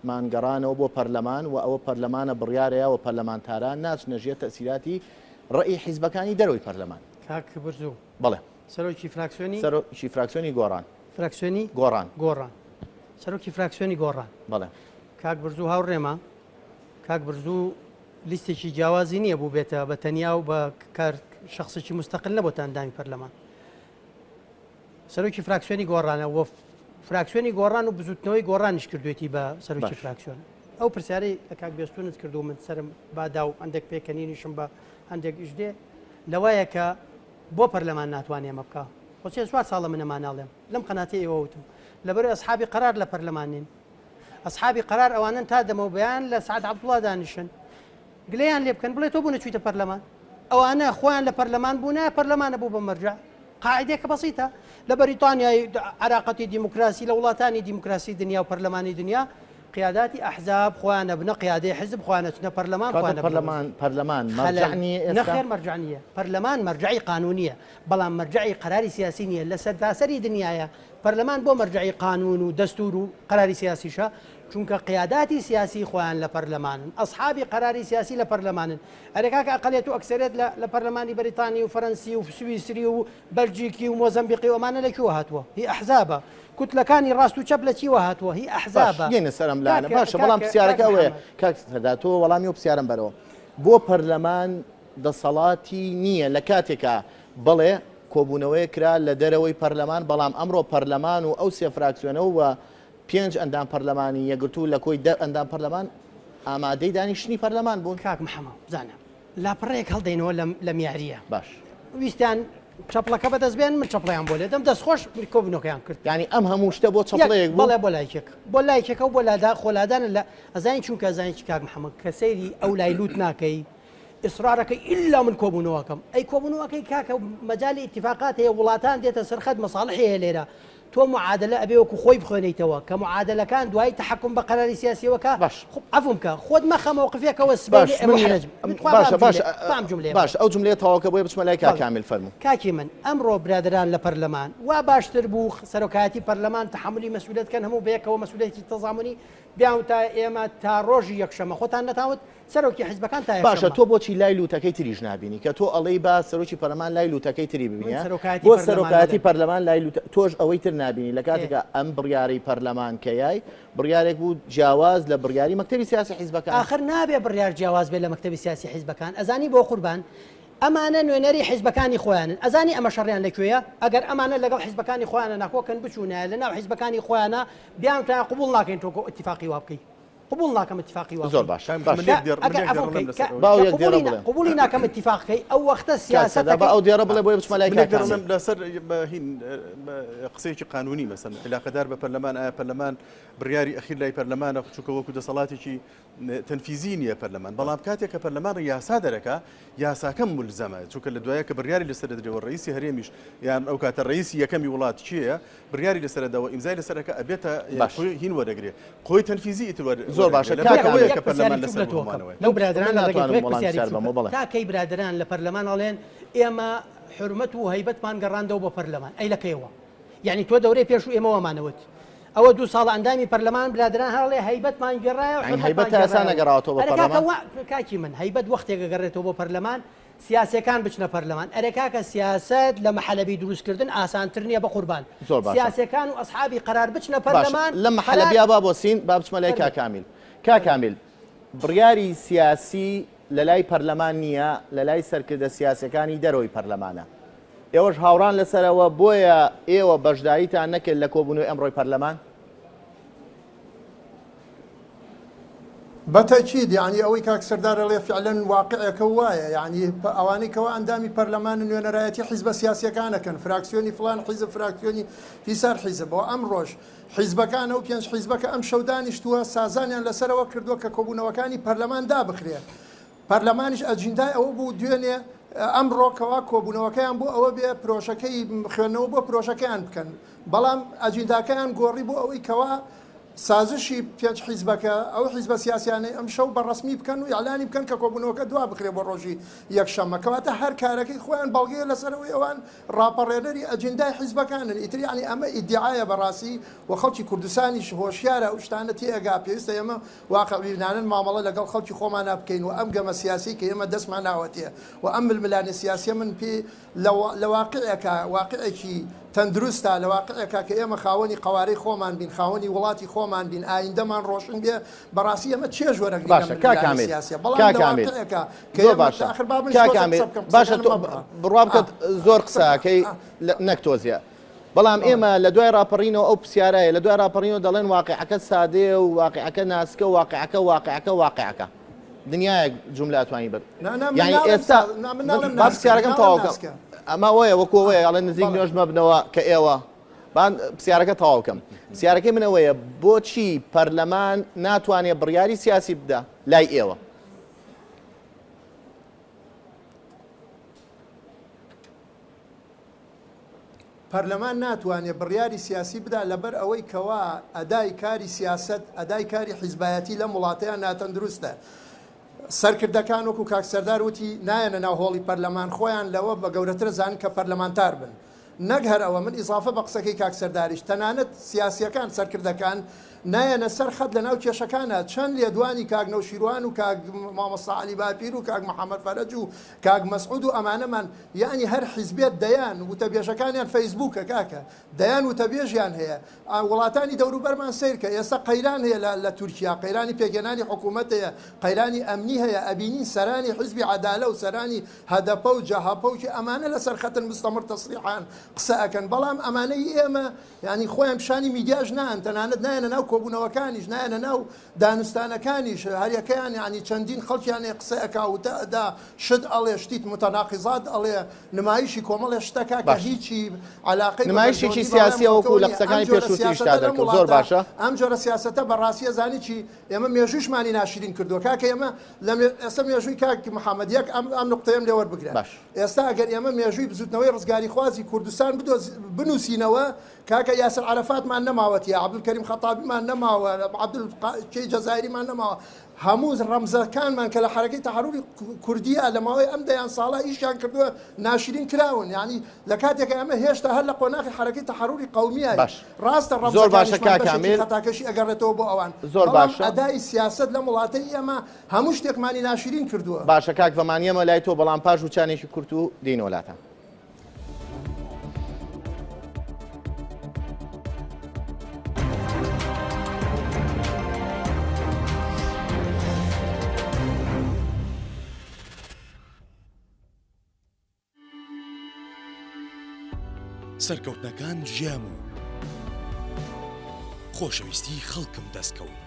مان گەڕانەوە بۆ پەرلەمان و ئەوە پەرلەمانە بڕیارەیە و پەرلەمانتاران ناچنە ژێر تەئسیراتی ڕەئی حیزبەکانی دەرەوەی پەرلەمان. کاک برزو. بەڵێ. سەرۆکی فراکسیۆنی؟ سەرۆکی فراکسیۆنی گۆڕان. فراکسیۆنی؟ گۆڕان. گۆڕان. سەرۆکی فراکسیۆنی گۆڕان. بەڵێ. کاک برزو هاوڕێمە. کاک برزو لیستێکی جیاوازی نییە بووبێتە بە تەنیا و بە کار شخصێکی مستەقل نەبۆتە ئەندامی پەرلەمان. سەرۆکی فراکسیۆنی گۆڕانە و فراکسیۆنی گۆڕان و بزوتنەوەی گۆڕانیش کردوێتی بە سەرۆکی فراکسیۆن. ئەو پرسیارەی لە کاک بێستونت کرد و من سەرم بادا و هەندێک پێکەنینیشم بە هەندێک ئیش دێ لەوەیە کە بۆ پەرلەمان ناتوانێ ئەمە بکا؟ خۆ سێ چوار ساڵە من ئەمانە ئەڵێم لەم قەناتەی ئێوە وتم لەبەرئ ئەسحابی قەرار لە پەرلەمان نین ئەسحابی قەرار ئەوانەن تا دەمەو بەیان لە سعد عەبدوڵا دانیشن گلەیان لێ بکەن بڵێ تۆ بۆ نەچویتە پەرلەمان ئەوانە خۆیان لە پەرلەمان بوونە پەرلەمانە بوو بە مەرجع قاعدەیەکە بەسیتە لە بەریتانیای عراقەتی دیموکراسی لە وڵاتانی دیموکراسی دنیا و پەرلەمانی دنیا قیاداتی ئەحزاب خۆیان ئەبنە قیادەی حزب خۆیان ئەچنە پەرلەمان کەواتە خۆیان ئەبنە پەرلەمان وەزیر. پەرلەمان مەرجەع خەلەل. نییە ئێستا؟ نەخێر مەرجەع نییە. پەرلەمان مەرجەعی قانوونییە، بەڵام مەرجەعی قەراری سیاسی نییە. لە سەرتاسەری دنیایا پەرلەمان بۆ مەرجەعی قانوون و دەستوور و قەراری سیاسیشە، چونکە قیاداتی سیاسی خۆیان لە پەرلەمانن، ئەسحابی قەراری سیاسی لە پەرلەمانن. ئەرێ کاکە ئەقەلیەت و ئەکسەریەت لە لە پەرلەمانی بەریتانی و فەرەنسی و سویسری و بەلجیکی و مۆزەمبیقی و ئەمانە لە کوێوە هاتووە؟ هی ئەحزابە. کوتلەکانی ڕاست و چەپ لە چیوە هاتووە؟ هی باش ئەحزابە. دێینە سەر ئەم لایەنە کاک باشە بەڵام کاک کاک پرسیارەکە ئەوەیە محەمەد. کاک سەردار تۆ وەڵامی ئەو پرسیارەم بەرەوە بۆ پەرلەمان دەسەڵاتی نییە لە کاتێکا بەڵێ کۆبوونەوەیەک کرا لە دەرەوەی پەرلەمان بەڵام ئەمڕۆ پەرلەمان و ئەو سێ فراکسیۆنە و پێنج ئەندام پەرلەمانی یەکگرتوو لە کۆی دە ئەندام پەرلەمان ئامادەی دانیشتنی پەرلەمان بوون. کاک محەمەد بزانە لاپەڕەیەک هەڵدەینەوە لەم لەم یارییە. باش. ویستیان چەپڵەکە بەدەست بێنن من چەپڵەیان بۆ لێدەم دەست خۆش کۆبوونەوەکەیان کرد. یانی ئەم هەموو شتە بۆ یەک چەپڵەیەک بوو؟ بەڵێ بۆ لایکێک بۆ لایکێکە و بۆ لادا خۆ لادانە لە ئەزانی چونکە ئەزانی چی کاک محەمەد کە سەیری ئەو لای لووت ناکەی ئیسرارەکەی ئیلا من کۆبوونەوەکەم ئەی کۆبوونەوەکەی کاکە مەجالی ئیتیفاقات هەیە وڵاتان دێتە سەر خەت مەساڵحی هەیە لێرە تۆ معادلە ئەبێ وەکو خۆی بخوێنیتەوە کە معادلەکان دوایی تەحەکوم بە قەراری سیاسیەوە کە باش. خۆ عەفوم کە خۆت مەخە مەوقفێکەوە باش سبەینێ من محرج بی. تخوا باشە بام باشە جملەیە بام جملەیە باشە ئەو جملەیە تەواو کە بۆیە بچمە لای کاک بەڵێ. کامیل فەرموو. کاکی من ئەمڕۆ برادەران لە پەرلەمان وا باشتر بوو سەرۆکایەتی پەرلەمان تەحەمولی مەسئولیەت کەن هەموو بەیەکەوە مەسئولیەتی تەزامونی بیان وتایە ئێمە تا ڕۆژی یەکشەمە خۆتان نەتان وت. سەرۆکی حیزبەکان تا باشە یەکشەممە. تۆ بۆچی لای لوتەکەی تریش نابینی کە تۆ ئەڵێی با سەرۆکی پەرلەمان لای لوتەکەی تری من ببینە سەرۆکایەتی بۆ پەرلەمان سەرۆکایەتی ئەڵێم. پەرلەمان لای لوتە تۆش ئەوەی تر نابینی لە ئێ. کاتێکا ئەم بڕیارەی پەرلەمان کە یای بڕیارێک بوو جیاواز لە بڕیاری مەکتەبی سیاسی حیزبەکان. ئاخر نابێ بڕیار جیاواز بێ لە مەکتەبی سیاسی حیزبەکان ئەزانی بۆ قوربان ئەمانە نوێنەری حیزبەکانی خۆیانن ئەزانی ئەمە شەڕیان لە کوێیە ئەگەر ئەمانە لەگەڵ حیزبەکانی خۆیانە ناکۆکن بچوونایە لە ناو حیزبەکانی خۆیانە بیانوتایە قبوڵ ناکەین تۆ ئیتیفاقی وا بکەی قبوڵ ناکەم اتفاقی وا زۆر بکەی. باشە کاک باشە محمد یەک دێڕ من ئەگەر یەک عەفو دێڕ بکەی بڵێم کە لەسەر ئەوەی با ئەو کە یەک دێڕە قبوڵی نا بڵێ. قبوڵی ناکەم اتفاق کەی ئەو وەختە کاک سەردار با سیاسەتەکەی ئەو دێڕە بڵێ بۆیە بچمە لای من یەک کاک دێڕ کامیل. بڵێم لەسەر بە هین بە قسەیەکی قانونی مەسەن عیلاقەدار بە پەرلەمان ئایا پەرلەمان بڕیاری ئەخیر لای پەرلەمانە چونکە وەکو دەسەڵاتێکی تەنفیزی نییە پەرلەمان بەڵام کاتێک کە پەرلەمان یاسا دەرەکا یاساکە مولزەمە چونکە لە دوایە کە بڕیاری لەسەر دەدرێەوە ڕئیسی هەرێمیش یان ئەو کاتە ڕئیسی یەکەمی وڵات کێیە بڕیاری لەسەر دەوە ئیمزای لەسەرەکە ئەبێتە باش. قوی هین وەرەگرێ قۆی تەنفیزی ئیتر وەر زۆر باشە. وەرەگرێ. کاک لەبەر ئەوەیە کامیل. کە پەرلەمان یەک لەسەر پرسیاری بچوک لە تۆ بکەم. بۆمانەوەیە. لەو برادەران من لە ڕێگەی ناتوانم تۆ یەک وەڵام پرسیاری پرسیار بچوک بەمەوە بەڵێ. تا کەی برادەران لە پەرلەمان ئەڵێن ئێمە حورمەت و هەیبەتمان گەڕاندەوە بۆ پەرلەمان ئەی لە کەیەوە یعنی تۆ دەورەی پێشوو ئێمە وامانەوت ئەوە دوو ساڵە ئەندامی پەرلەمان برادەران هەر ئەڵێ هەیبەتمان گێڕایەوە یعنی حورمەتمان هەیبەت تا ئێستا گێڕایەوە نەگەڕاوەتەوە بۆ ئەرێ کاکە پەرلەمان؟ وا کاکی من هەیبەت وەختێک ئەگەڕێتەوە بۆ پەرلەمان سیاسیەکان بچنە پەرلەمان ئەرێ کاکە سیاسەت لە مەحەلەبی دروست کردن ئاسانتر نیە بەقوربان زۆر باشە. سیاسیەکان و ئەسحابی قەرار بچنە باشە پەرلەمان لەم قەرار مەحەلەبیا با بۆسین با بچمە لای فەرموو. کاک کامیل کاک کامیل بڕیاری سیاسی لە لای پەرلەمان نییە لە لای سەرکردە سیاسیەکانی دەرەوەی پەرلەمانە ئێوەش هاوڕان لەسەرەوە بۆیە ئێوە بەشداریتان نەکرد لە کۆبوونەوەی ئەمڕۆی پەرلەمان؟ بەتەکید یانی ئەوەی کاک سەردار ئەڵێ فعلەن واقعێکە و وایە یانی ئەوانەی کەوا ئەندامی پەرلەمانن نوێنەرایەتی حیزبە سیاسیەکان ئەکەن فراکسیۆنی فڵان حیزب فراکسیۆنی فیسار حیزب و ئەمڕۆش حیزبەکان ئەو پێنج حیزبە کە ئەمشەو دانیشتووە سازانیان لەسەرەوە کردووە کە کۆبوونەوەکانی پەرلەمان دابخرێ پەرلەمانیش ئەجیندای ئەوە بوو دوێنێ ئەمڕۆ کەوا کۆبوونەوەکەیان بۆ ئەوە بێ پرۆژەکەی خوێندنەوە بۆ پرۆژەکەیان بکەن بەڵام ئەجینداکەیان گۆڕی بۆ ئەوەی کەوا سازشی پێنج حیزبەکە ئەو حیزبە سیاسیانەی ئەمشەو بە ڕەسمی بکەن و ئیعلانی بکەن کە کۆبوونەوەکە دوا بخرێ بۆ ڕۆژی یەکشەممە کەواتە هەر کارەکەی خۆیان بەڵگەیە لەسەر ئەوەی ئەوان ڕاپەڕێنەری ئەجیندای حیزبەکانن ئیتر یانی ئەمە ئیدیعایە بەڕاستی و خەڵکی کوردستانیش هۆشیارە ئەو شتانە تێئەگا پێویستە ئێمە واقعبینانە مامەڵە لەگەڵ خەڵکی خۆمانا بکەین و ئەم گەمە سیاسیەی کە ئێمە دەستمان ناوەتێ و ئەم ململانێ سیاسیە من پێی لە واقعێکا واقعێکی تەندروستا لە واقعێکا کە ئێمە خاوەنی قەوارەی خۆمان بین خاوەنی وڵاتی خۆمان بین ئایندەمان ڕۆشن بێ بەڕاستی ئێمە چێژ وەرەگرین لە باشە کاک ململانێ کامیل سیاسیە بەڵام کاک لە کامیل واقعێکا کە زۆر ئێمە باشە ئاخر با منیش کاک تۆزێ کامیل قسە بکەم باشە قسەکانم تۆ مەبڕە بڕوا بکە ئا زۆر قسە بکە قسەکەی ئا نەک تۆزیە بەڵام بەڵێ ئێمە لە دوای ڕاپەڕینەوە ئەو پرسیارە هەیە، لە دوای ڕاپەڕینەوە دەڵێن واقیعەکە سادەیە و واقیعەکە ناسکە و واقیعەکە واقیعەکە واقیعەکە. دنیایەک جوملە ئەتوانی بە نا نا من یانی ناڵێم ئێستا سا نا من من ناڵێم با ناسکە من پرسیارەکەم ناڵێم تەواو کەم ناسکە ئەمە ئەوەیە وەکو ئا ئەوەیە ئەڵێن نزیک بەڵێ نوێژ مەبنەوە کە ئێوە با پرسیارەکە تەواو کەم پرسیارەکەی من ئەوەیە بۆچی پەرلەمان ناتوانێ بڕیاری سیاسی بدا لای ئێوە؟ پەرلەمان ناتوانێ بڕیاری سیاسی بدا لەبەر ئەوەی کەوا ئەدای کاری سیاسەت، ئەدای کاری حیزبایەتی لەم وڵاتەیا ناتەندروستە. سەرکردەکان وەکو کاک سەردار وتی نایەنە ناو هۆڵی پەرلەمان خۆیان لەوە بە گەورەتر ئەزانن کە پەرلەمانتار بن. نەک هەر ئەوە من ئیزافە بە قسەکەی کاک سەرداریش تەنانەت سیاسیەکان سەرکردەکان نایەنە سەر خەت لەناو کێشەکانا چەند لێدوانی کاک نەوشیروان و کاک مامۆستا عەلی باپیر و کاک محەمەد فەرەج و کاک مەسعود و ئەمانەمان یەعنی هەر حیزبێت دەیان وتەبێژەکانیان فەیسبووکە کاکە دەیان وتەبێژیان هەیە وڵاتانی دەوروبەرمان سەیرکە ئێستا قەیران هەیە لە لە تورکیا قەیرانی پێکهێنانی حکوومەت هەیە قەیرانی ئەمنی هەیە ئەبینین سەرانی حیزبی عەدالە و سەرانی هەدەپە و جەهەپە و کێ ئەمانە لەسەر خەتن مستەمڕ تەسریحان قسە ئەکەن بەڵام ئەمانەی ئێمە یانی خۆیان پیشانی میدیاش نان تەنانەت نایەنە ناو کۆبوونەوەکانیش نایەنە ناو دانوستانەکانیش هەریەکەیان یانی چەندین خەڵکیان هەیە قسە ئەکا وتە ئەدا شت ئەڵێ شتیت متناقضات ئەڵێ نمایشی کۆمەڵێ شتەکە کە باش هیچی علاقەی بە نمایشێکی بەرژەوەندی باڵای ئەم سیاسیە وەکو خەڵکەوە لە نییە ئەم قسەکانی جۆرە پێشووتریش تا سیاسەتە لەم دەرکەوت زۆر وڵاتە باشە ئەم جۆرە سیاسەتە بەڕاستی ئەزانی چی ئێمە مێژووشمانی ناشرین کردووە کاکە ئێمە لە ئێستا مێژووی کاک محەممەد یەک ئەم ئەم نقطەیەم لێ وەربگرە باش ئێستا ئەگەر ئێمە مێژووی بزوتنەوەی ڕزگاریخوازی کوردستان بدۆز بنووسینەوە کاکە یاسر عەرەفاتمان نەماوەتیە عەبدولکەریم خەتابیمان. قادریمان نەماوە، عەبدولکەی جەزائیریمان نەماوە، هەموو ڕەمزەکانمان کە لە حەرەکەی تەحەروری کوردییە لە ماوەی ئەم دەیان ساڵە ئیشیان کردووە ناشرین کراون یانی لە کاتێکا ئێمە هێشتا هەر لە قۆناخی حەرەکەی تەحەروری قەومییە باش ڕاستە زۆر باشە ڕەمزەکانیشمان کاک بەشێکی کامیل خەتاکەشی ئەگەڕێتەوە بۆ ئەوان زۆر بەڵام باشە. ئەدای سیاسەت لەم وڵاتەی ئێمە هەموو شتێکمانی ناشرین کردووە. باشە کاک ڤەمان یەمە لای تۆ بەڵام پاش وچانێکی کورت و دێینەوە لاتان. سەرکەوتنەکان ژیام و خۆشەویستی خەڵکم دەستکەوت.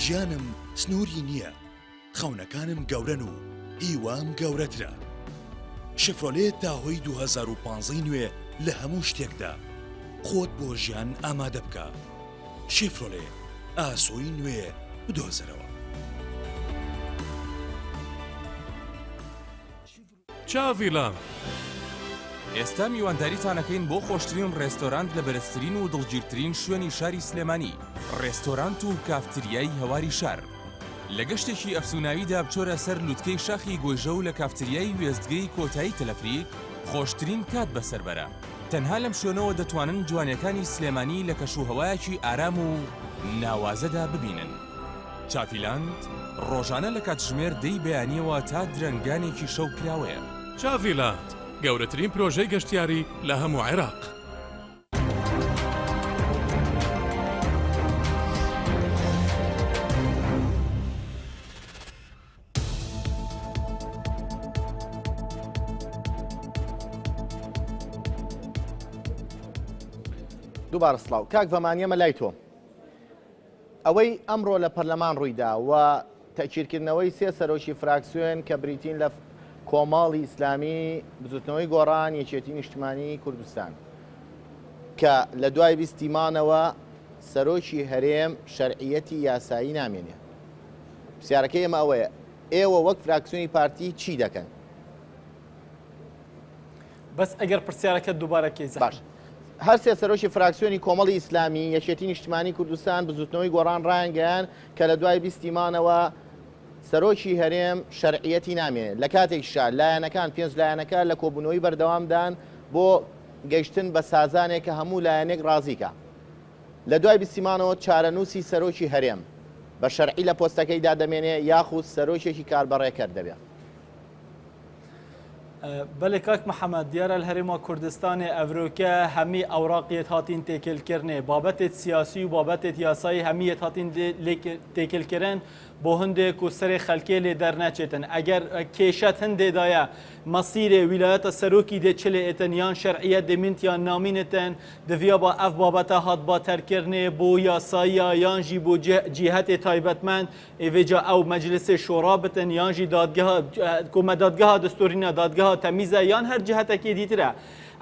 ژیانم سنووری نییە، خەونەکانم گەورەن و هیوام گەورەترە. شێفرۆلێت تاهۆی 2015 ی نوێ لە هەموو شتێکدا. خۆت بۆ ژیان ئامادە بکە. شێفرۆلێ، ئاسۆی نوێ بدۆزەرەوە. چاڤیلاند. ئێستا میوانداریتان ئەکەین بۆ خۆشترین ڕێستۆرانت لە بەرزترین و دڵگیرترین شوێنی شاری سلێمانی، ڕێستۆرانت و کافتریای هەواری شار. لە گەشتێکی ئەفسوناویدا بچۆرە سەر لوتکەی شاخی گۆیژە و لە کافتریای وێستگەی کۆتایی تەلەفریک خۆشترین کات بەسەر بەرە. تەنها لەم شوێنەوە دەتوانن جوانیەکانی سلێمانی لە کەشوهەوایەکی ئارام و ناوازەدا ببینن. چاڤیلاند ڕۆژانە لە کاتژمێر دەی بەیانیەوە تا درەنگانێکی شەو کراوەیە. چاڤیلاند، گەورەترین پرۆژەی گەشتیاری لە هەموو عێراق. دووبارە سڵاو کاک ڤەمان یەمە لای تۆ. ئەوەی ئەمڕۆ لە پەرلەمان ڕوویدا و تەئکیدکردنەوەی سێ سەرۆکی فراکسیۆن کە بریتین لە کۆمەڵی ئیسلامی، بزوتنەوەی گۆڕان، یەکێتی نیشتمانی کوردستان کە لە دوای بیستی مانەوە سەرۆکی هەرێم شەرعیەتی یاسایی نامێنێ. پرسیارەکەی ئێمە ئەوەیە ئێوە وەک فراکسیۆنی پارتی چی دەکەن؟ بەس ئەگەر پرسیارەکەت دووبارە بکەی زەحمەت. باش. هەر سێ سەرۆکی فراکسیۆنی کۆمەڵی ئیسلامی، یەکێتی نیشتمانی کوردستان، بزوتنەوەی گۆڕان ڕایانگەیاند کە لە دوای 20 ی مانەوە سەرۆکی هەرێم شەرعیەتی نامێنێت. لە کاتێکیشا لایەنەکان، پێنج لایەنەکە لە کۆبوونەوەی بەردەوامدان بۆ گەیشتن بە سازانێک کە هەموو لایەنێک ڕازیکا. لە دوای 20 ی مانەوە چارەنووسی سەرۆکی هەرێم بە شەرعی لە پۆستەکەیدا دەمێنێ یاخود سەرۆکێکی کاربەڕێکەر دەبێ؟ بەلێ کاک محەمەد، دیارە لە هەرێما کوردستانێ ئەڤرۆکە هەمی ئەوراقیەت هاتین تێکێلکردنێ، بابەتێت سیاسی و بابەتێت یاسایی هەمیەت هاتین تێکێلکردن بۆ هەندێک و سەرێ خەلکێ لێ دەرنەچێتن. ئەگەر کێشەت هەندێدایە مەسیرێ ویلایەتە سەرۆکی دێ چلێ ئێتن یان شەرعیەت دێ مینت یان نامینتن، دڤیا با ئەف بابەتە هات با تەرکردنێ بۆ یاساییە یان ژی بۆ جیهەتێ تایبەتمەند ئێ ڤێجا ئەو مەجلسێ شۆڕا بتن یان ژی دادگەها کو مە دادگەها دستوری نا دادگەها تەمیزە یان هەر جهتەکێ دیترە.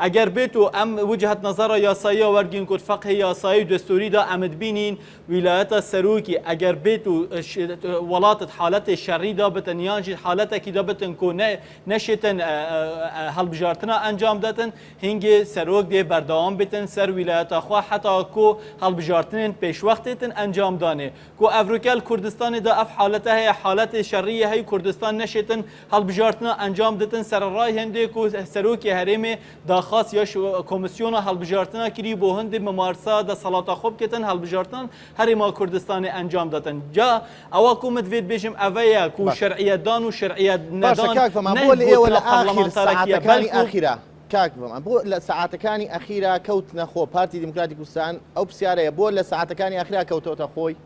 ئەگەر بێت و ئەم وجهت نەزەڕە یاساییە وەرگین کو فەقهی یاسایی و دستوری دا ئەمت بینین ویلایەتە سەرۆکی ئەگەر بێت و وڵاتت حالەتێ شەڕی دا بتن یان ژی حالەتەکی دا بتن کو نەشێتن هەڵبژارتنا ئەنجام دەتن هینگێ سەرۆک دێ بەردەوام بتن سەر ویلایەتە خوا حەتا کو هەڵبژارتنێن پێشوەختێتن ئەنجام دانێ کو ئەڤرۆکە ل کوردستانێ دا ئەف حالەتە هەیە حالەتێ شەڕیە هەی کوردستان نەشێتن هەڵبژارتنا ئەنجام دتن سەرەڕای هێندێ کو سەرۆکێ هەرێمێ داخاس یاش کۆمسیۆنا هەڵبژارتنا کری بۆ هندێ ممارسە دەسەڵاتا خۆ بکەتن هەڵبژارتن هەرێما کوردستانێ ئەنجام دەتن جا ئەوە کو مدڤێت بێژم ئەڤەیە کو باش شەرعیەت دان و شەرعیەت باشە نەدان کاک فەمان نەی بۆ لە ئێوە گۆتنا لە ئاخیر پەرلەمانتارەکیە سەعاتەکانی بەلکو ئاخیرا کاک فەمان بۆ لە سەعاتەکانی ئەخیرا کەوتنە خۆ پارتی دیموکراتی کوردستان ئەو پرسیارەیە بۆ لە سەعاتەکانی ئەخیرا کەوتۆتە خۆی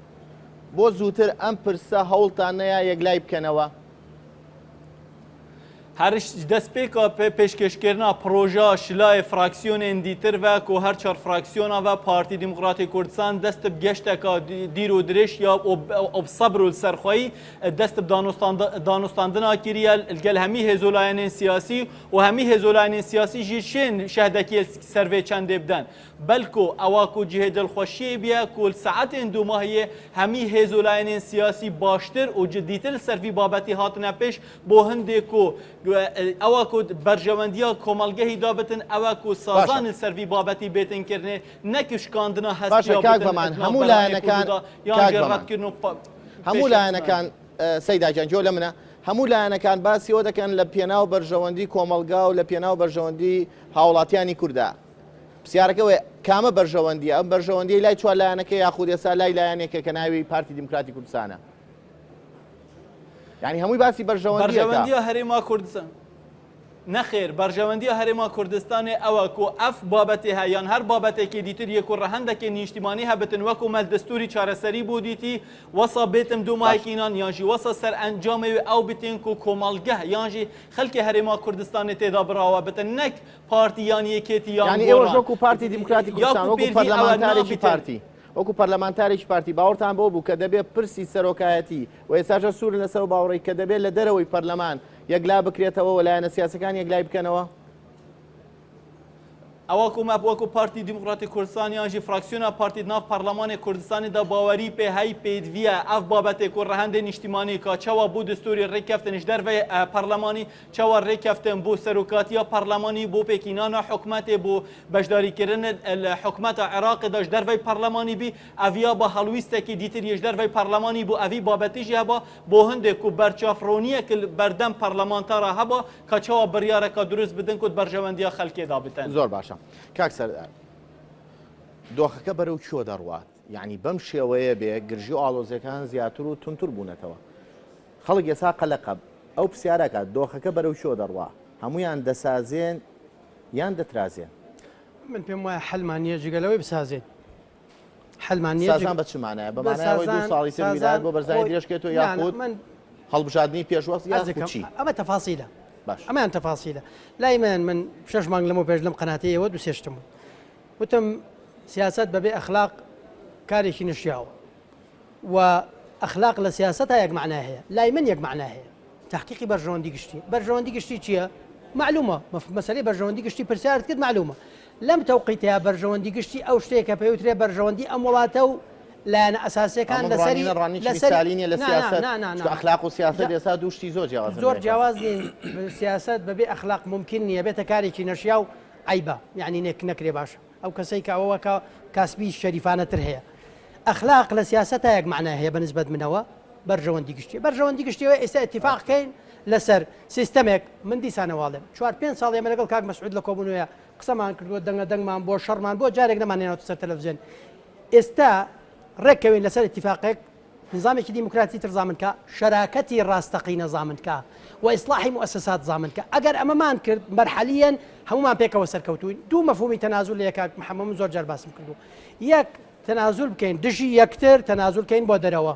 بۆ زووتر ئەم پرسە هەوڵتان نەیا یەکلای بکەنەوە؟ هەرش دەستپێکا پێشکێشکردنا پڕۆژە شلای فراکسیۆنێن دیتر ڤە کو هەر چار فراکسیۆنا ڤە پارتی دیموکراتی کوردستان دەست ب گەشتەکا دیر و درێژ یا و سەبر و سەرخوەیی دەست ب دانوستاندنا کریە لگەل هەمی هێز و لایەنێن سیاسی و هەمی هێز و لایەنێن سیاسی ژی شێن شەهدەکیێ سەر ڤێ چەندێ بدەن بەلکو ئەوە کو جهێ دڵخوەشیێ بیە کو ساعەتێن دوماهیێ هەمی هێز و لایەنێن سیاسی باشتر و جدیتر سەر ڤی بابەتی هاتنە پێش بۆ هندێ کو. ئەوە کو بەرژەوەندیا کۆمەڵگەهی دا بتن ئەوە کو باشە. سازان لسەر ڤی بابەتی بێتن کرنێ نەک شکاندنا باشە هەستیا کاک بتن ڤەمان ات ناو هەموو بەرانێ لایەنەکان کورددا یان کاک ژێ ڤەمان ڕەتکردن و پا هەموو پێشخستنە. لایەنەکان سەیدا گیان گوێ لە منە هەموو لایەنەکان باسی ئەوە دەکەن لە پێناو بەرژەوەندی کۆمەڵگا و لە پێناو بەرژەوەندی هاوڵاتیانی کوردا پرسیارەکە ئەوەیە کامە بەرژەوەندیە ئەم بەرژەوەندیەی لای چوار لایەنەکە یاخود ئێستا لای لایەنێکە کە ناوی پارتی دیموکراتی کوردستانە یعنی هەمووی باسی بەرژەوەندیەکە. بەرژەوەندیە هەرێما کوردستان نەخێر بەرژەوەندیە هەرێما کوردستانێ ئەوە کو ئەف بابەتێ هە یان هەر بابەتێکی دیتر یە کو ڕەهەندەکێ نیشتیمانی هەبتن وەکو مەل دەستوری چارەسەری بۆ دیتی وەسا بێتم دو باش. مایکینان یانژی وەسا سەرئەنجامێ وێ ئەو بتێن کو کۆمەڵگەه یانژی خەلکێ هەرێما کوردستانێ تێدا بڕاوە بتن نەک پارتی یان یەکێتی یان یانی ئێوەش گۆڕان وەکو پارتی دیموکراتی کوردستان یاکو وەکو پێرڤی ئەوە پەرلەمانتارێکی نابتن. پارتی وەکو پەرلەمانتارێکی پارتی باوەڕتان بەوە بوو کە دەبێت پرسی سەرۆکایەتی و ئێستاشە سوورن لەسەر ئەو باوەڕەی کە دەبێت لە دەرەوەی پەرلەمان یەکلا بکرێتەوە و لایەنە سیاسەکان یەکلای بکەنەوە؟ ئەوە کو مە وەکو پارتی دیموکراتی کوردستان یان ژی فراکسیۆنا پارتی ناو پەرلەمانێ کوردستانی دا باوەری پێ هەی پێدڤیە ئەف بابەتێ کو ڕەهەندێ نیشتیمانی کا چەوا بو دستوری ڕێککەفتن ژ دەرڤەی پەرلەمانی چەوا ڕێککەفتن بو سەرۆکاتیا پەرلەمانی بو پێکینانا حکومەتێ بو بەشداری کرن لە حکومەتا عێراقێ دا ژ دەرڤەی پەرلەمانی بی ئەڤیا با هەڵویستەکی دیتر یش دەرڤەی پەرلەمانی بو ئەڤی بابەتیژی هەبا بۆ هندێک کو بەرچاف ڕۆنیەک بەردەم پەرلەمانتارا هەبا کە چەوا بڕیارەکە دروست بدن کو بەرژەوەندیا خەلکێدا بتن. زۆر باشە کاک سەردار دۆخەکە بەرەو کوێ دەڕوات یعنی بەم شێوەیە بێ گرژی و ئاڵۆزیەکان زیاتر و تونتر بوونەتەوە خەڵک ئێسا قەلەقە ئەو پرسیارەکە دۆخەکە بەرەو کوێ دەڕوا هەمویان دەسازێن یان دەترازێن؟ من پێم وایە حەلمان نییە جگە لەوەی بسازێن. حەلمان نییە سازان بە چ مانایە؟ بە مانای ئەوەی دوو ساڵی تر ویلایەت بۆ بەرزانی درێژ بکرێتەوە یاخود هەڵبژاردنی پێشوەخت یاخود چی؟ ئەمە تەفاسیلە باش ئەمەیان تەفاسیلە لای من من شەش مانگ لەمەو پێش لەم قەناتەی ئێوە دوو سێ شتم وت وتم سیاسەت بەبێ ئەخلاق کارێکی نەشیاوە و ئەخلاق لە سیاسەتا یەک مەعنای هەیە لای من یەک مەعنای هەیە تحقیقی بەرژەوەندی گشتی بەرژەوەندی گشتی چییە؟ معلومە مەسەلەی بەرژەوەندی گشتی پرسیارت کرد معلومە لەم تەوقیتەیە بەرژەوەندی گشتی ئەو شتەیە کە پێوترێ بەرژەوەندی ئەم وڵاتە و لایەنە ئەساسیەکان ئەمە لەسەری ڕوانینە ڕوانینێکی لەسەری میسالی نییە لە نا نا سیاسەت نا نا نا چونکە ئەخلاق و سیاسەت جا ئێستا دوو شتی زۆر جیاوازن زۆر لە یەکەوە. جیاواز نین سیاسەت بەبێ ئەخلاق مومکین نییە بێتە کارێکی نەشیاو عەیبە یعنی نێک نەکرێ باشە ئەو کەسەی کە ئەوە کە کاسبی شەریفانەتر هەیە ئەخلاق لە سیاسەتا یەک مەعنای هەیە بە نسبەت منەوە بەرژەوەندی گشتی بەرژەوەندی گشتی ئەوەیە ئێستا ئیتیفاق کەین لەسەر سیستەمێک من دیسانەوە ئەڵێم چوار پێنج ساڵ ئێمە لەگەڵ کاک مەسعود لە کۆبوونەوەیە قسەمان کردووە دەنگە دەنگمان بۆ شەڕمان بۆ جارێک نەمانهێناوەتە سەر تەلەفزیۆن ئێستا ڕێککەوین لەسەر ئیتیفاقێک نظامێکی دیموکراتی تر زامن کا شەراکەتی ڕاستەقینە زامن کا و ئیسلاحی موئەسەسات زامن کا ئەگەر ئەمەمان کرد مەرحەلیەن هەموومان پێکەوە سەرکەوتوین دوو مەفهومی تەنازول لە یەکاک محەممەد من زۆر جار باسم کردووە یەک تەنازول بکەین دژی یەکتر تەنازول کەین بۆ دەرەوە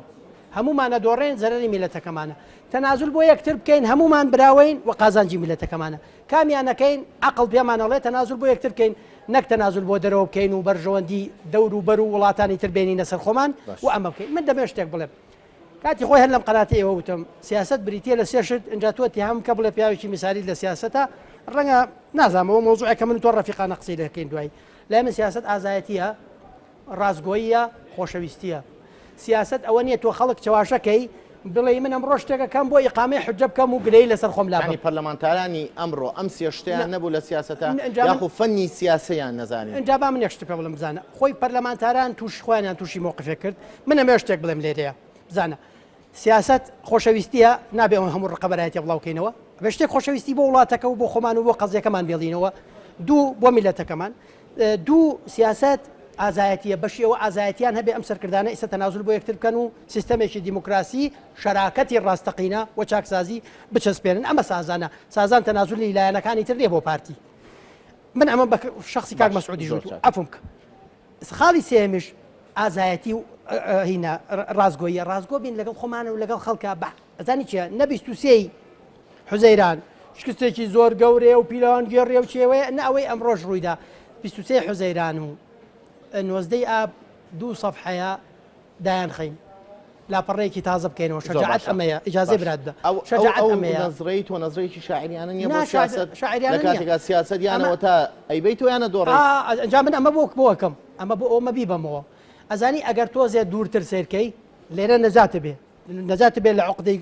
هەموومان ئەدۆڕێین زەرەری میلەتەکەمانە تەنازول بۆ یەکتر بکەین هەموومان براوەین و قازانجی میلەتەکەمانە کامیان نەکەین عەقڵ پێمان ئەڵێ تەنازول بۆ یەکتر بکەین نەک تەنازول بۆ دەرەوە بکەین و بەرژەوەندی دەور و بەر و وڵاتانی تر بێنینە سەر خۆمان و ئەمە بکەین من دەمەوێت شتێک بڵێم کاتی خۆی هەر لەم قەناتی ئێوە وتم سیاسەت بریتیە لە سێ شت ئینجا تۆ اتهام بکە بڵێ پیاوێکی میسالیت لە سیاسەتە ڕەنگە نازانم ئەوە مەوزوعێکە من و تۆ ڕەفیقانە قسەی لێ بکەین دوایی لای من سیاسەت ئازایەتییە، ڕاستگۆییە، خۆشەویستییە. سیاسەت ئەوە نییە تۆ خەڵک چەواشە کەی، بڵێی من ئەمڕۆ شتێک ئەکەم بۆ ئیقامەی حوججە بکەم و گلەیی لەسەر خۆم لابەم. یانی پەرلەمانتارانی ئەمڕۆ ئەم سێ شتەیان نەبوو لە سیاسەتا یاخو فەنی سیاسیان نەزانی؟ ئینجا با من یەک شت پێ بڵێم بزانە خۆی پەرلەمانتاران تووشی خۆیانیان تووشی مەوقفێک کرد، من ئەمەوێ شتێک بڵێم لێرەیە بزانە سیاسەت خۆشەویستیە نابێ ئەو هەموو ڕقەبەرایەتیە بڵاو کەینەوە ئەبێ شتێک خۆشەویستی بۆ وڵاتەکە و بۆ خۆمان و بۆ قەزیەکەمان بێڵینەوە دوو بۆ میلەتەکەمان دوو سیاسەت ئازایەتیە بەشی ئەوە ئازایەتیان هەبێ ئەم سەرکردانە ئیستا تەنازول بۆ یەکتر بکەن و سیستەمێکی دیموکراسی شەراکەتی ڕاستەقینە و چاکسازی بچەسپێنن ئەمە سازانە سازان تەنازولی لایەنەکانی تر نیە بۆ پارتی من ئەمە بە شخصی کاک مەسعودیش وتووە عەفوم بکە خاڵی سێیەمیش ئازایەتی و هینا ڕاستگۆییە، ڕاستگۆ بین لەگەڵ خۆمان و لەگەڵ خەڵکا بە ئەزانی چیە نە 23 ی حوزەیران شکستێکی زۆر گەورەیە و پیلانگێڕیە و چێوەیە نە ئەوەی ئەمڕۆش ڕوویدا 23 حوزەیران و 19 ئاب دوو سەفحەیە دایانخەین لاپەڕەیەکی تازە بکەینەوە زۆر شەجاعەت باشە. ئەمەیە ئیجازەی باش. برات بدە ئەو ئەو شەجاعەت ئەو ئەمەیە نەزرەی تۆ نەزرەیەکی شاعریانە نییە بۆ نا شاعر- سیاسەت شاعریانە لە نییە. کاتێکا سیاسەت ئەمە یانەوە تا ئەیبەی تۆ یانە دۆڕێیت ئا ئەنجا من ئەمە بۆ بۆ ئەکەم ئەمە بۆ ئەومە بیبەمەوە ئەزانی ئەگەر تۆزێ دوورتر سەیرکەی لێرە نەجاتە بێ نەجاتە بێ لە عقدەی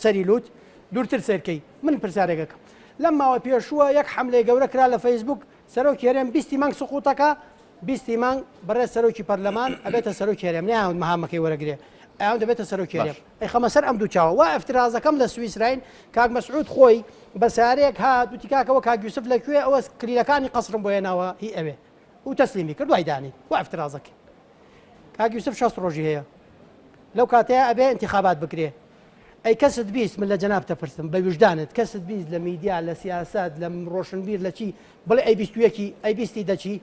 سەری لوت. دوورتر سەیرکەی من پرسیارێک ئەکەم لەم ماوە پێشووە یەک حەملەی گەورە کرا لە فەیسبوک سەرۆکی هەرێم بیستی مانگ سقوتەکە بیستی مانگ بەڕێز سەرۆکی پەرلەمان ئەبێتە سەرۆکی هەرێم نەیان مەهامەکەی وەرەگرێ ئەیان دەبێتە سەرۆکی هەرێم ئەی خەمە سەر ئەم دوو چاوە وا ئەفترازەکەم لە سویسراین کاک مەسعود خۆی بە سارێک هات وتی کاکەوە کاک یوسف لە کوێ ئەوە کلیلەکانی قەسرم بۆ هێناوە هی ئەوێ و تەسلیمی کرد وای دانی وا ئەفترازەکەی کاک یوسف 60 ڕۆژی هەیە لەو کاتەیە ئەبێ انتخابات بکرێ ئەی کەست 20 من لە جەنابتە پرسم بە ویژدانت کەست 20 لە میدیا لە سیاسەت لە ڕۆشنبیر لە چی بڵێ ئەی 21 ئەی بیستی دەچی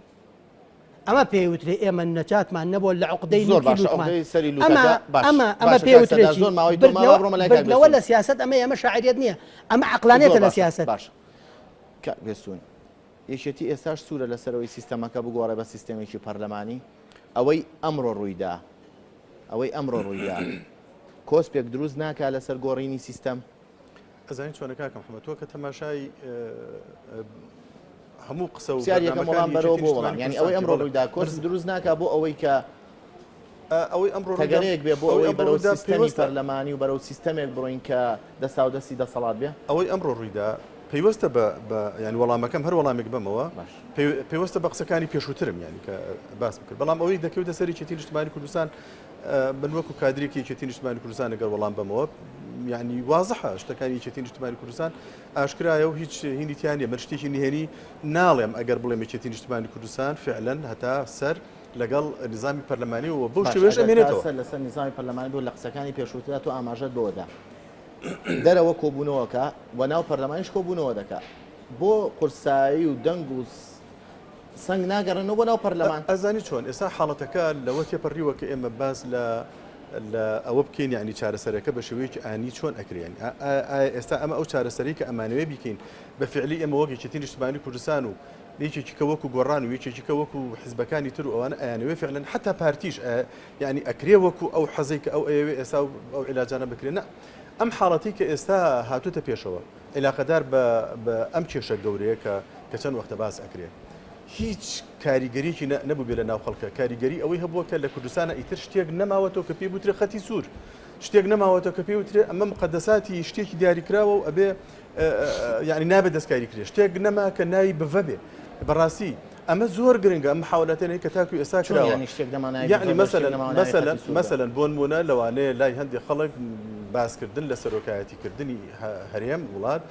ئەمە پێی وترێ ئێمە نەجاتمان نەبووە لە عوقدەی زۆر نوکی باشە لوتمان عوقدەی سەری ئەمە لوتەکە باش ئەمە ئەمە باشە پێی کاک وترێ سەردار چی زۆر ماوەی تۆ ماوە بردنەوە بڕۆمە لای کاک بردنەوە بێستوون لە سیاسەت ئەمە ئێمە شاعریەت نییە ئەمە زۆر عەقلانیەتە لە باشە سیاسەت. باشە کاک بێستوون یەکێتی ئێستاش سوورە لەسەر ئەوەی سیستەمەکە بگۆڕێ بە سیستەمێکی پەرلەمانی ئەوەی ئەمڕۆ ڕوویدا ئەوەی ئەمڕۆ ڕوویدا کۆسپێک دروست ناکا لەسەر گۆڕینی سیستەم؟ ئەزانی چۆنە کاکە محمد تۆ کە تەماشای هەموو قسە و پرسیار یەکەم وەڵام بەرنامەکانی بەرەوە یەکێتی بۆ وەڵام نیشتمانی یانی کوردستان ئەوەی کە ئەمڕۆ بەڵێ ڕوویدا کۆسپ بەس دروست ناکا بۆ ئەوەی کە ئەوەی ئەمڕۆ ڕوویدا تەگەرەیەک بێ بۆ ئەوەی ئەوەی ئەمڕۆ بەرەو ڕوویدا سیستەمی پەیوەستە پەرلەمانی و بەرەو سیستەمێک بڕۆین کە دەستاودەستی دەسەڵات بێ؟ ئەوەی ئەمڕۆ ڕوویدا پەیوەستە بە بە یانی وەڵامەکەم هەر وەڵامێک بەمەوە باش. پەیوەستە بە قسەکانی پێشووترم یانی کە باسم کرد بەڵام ئەوەی دەکەوێتە سەر یەکێتی نیشتمانی کوردستان من وەکو کادرێکی یەکێتی نیشتمانی کوردستان ئەگەر وەڵام بەمەوە یعنی وازحە شتەکانی یەکێتی نیشتمانی کوردستان ئاشکرایە و هیچ هینی تیا نییە من شتێکی نهێنی ناڵێم ئەگەر بڵێم یەکێتی نیشتمانی کوردستان فعلەن هەتا سەر لەگەڵ نظامی پەرلەمانی و بەو باش شێوەیەش ئەگەر تا ئەمێنێتەوە. سەر لەسەر نظامی پەرلەمانی بوو لە قسەکانی پێشووترا تۆ ئاماژەت بەوە دا دەرەوە کۆبوونەوەکە و ناو پەرلەمانیش کۆبوونەوە دەکا بۆ قورسایی و دەنگ و سەنگ ناگەڕێنەوە بۆ ناو پەرلەمان. ئەزانی چۆن ئێستا حاڵەتەکە لەوە تێپەڕیوە کە ئێمە باس لە لە ئەوە بکەین یانی چارەسەرەکە بە شێوەیەکی ئانی چۆن ئەکرێ یانی ئایا ئێستا ئەمە ئەو چارەسەرەی کە ئەمانەوێ بیکەین بە فعلی ئێمە وەک یەکێتی نیشتمانی کوردستان و یەکێکی کە وەکو گۆڕان و یەکێکی کە وەکو حزبەکانی تر و ئەوانە ئەیانەوێ فعلەن حتا پارتیش یانی ئەکرێ وەکو ئەو حەزەی کە ئەو ئەیەوێ ئێستا ئەو عیلاجانە بکرێ نا ئەم حاڵەتی کە ئێستا هاتوتە پێشەوە عیلاقەدار بە بە ئەم کێشە گەورەیە کە کە چەند وەختە باس ئەکرێ هیچ کاریگەریەکی نەبووبێ لە ناو خەڵکە کاریگەری ئەوەی هەبووە کە لە کوردستانە ئیتر شتێک نەماوەتەوە کە پێی بوترێ خەتی سوور شتێک نەماوەتەوە کە پێی وترێ ئەمە مقدساتی شتێکی دیاریکراوە و ئەبێ یعنی نابێت دەستکاری کرێ شتێک نەما کە ناوی بڤە بێ بەڕاستی ئەمە زۆر گرنگە ئەم محاولاتێنەی کە تاکو ئێستا چۆن کراوە یانی شتێک نەما ناوی یعنی بڤە بێ شتێک مەسەلەن نەماوە ناوی مەسەلەن خەتی سوور بێ؟ مەسەلەن بۆ نموونە لەوانەیە لای هەندێک خەڵک باسکردن لە سەرۆکایەتیکردنی هەرێم وڵات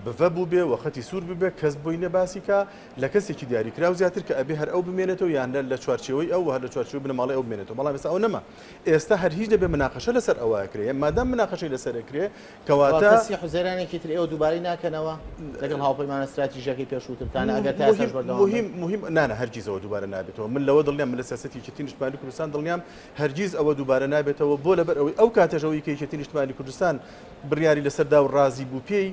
بڤە بووبێ و خەتی سوور ببێ کەس بۆی نیە باسی کا لە کەسێکی دیاریکراو زیاتر کە ئەبێ هەر ئەو بمێنێتەوە یان لە چوارچێوەی ئەو و هەر لە چوارچێوەی بنەماڵەی ئەو بمێنێتەوە بەڵام ئێستا ئەو نەما ئێستا هەر هیچ نەبێ مناقەشە لەسەر ئەوە ئەکرێ مادام مناقەشەی لەسەر ئەکرێ کەواتە کەواتە سی حوزەیرانێکی تر ئێوە دووبارەی ناکەنەوە لەگەڵ هاوپەیمانە ستراتیژیەکەی پێشووترتان ئەگەر تا ئێستاش مهم بەردەوام بن؟ مهم مهم نانا هەرگیز ئەوە دووبارە نابێتەوە من لەوە دڵنیام من لە سیاسەتی یەکێتی نیشتمانی کوردستان دڵنیام هەرگیز ئەوە دووبارە نابێتەوە بۆ لەبەر ئەوەی ئەو کاتەش ئەوەی کە یەکێتی نیشتمانی کوردستان بڕیاری لەسەر دا و ڕازی بوو پێی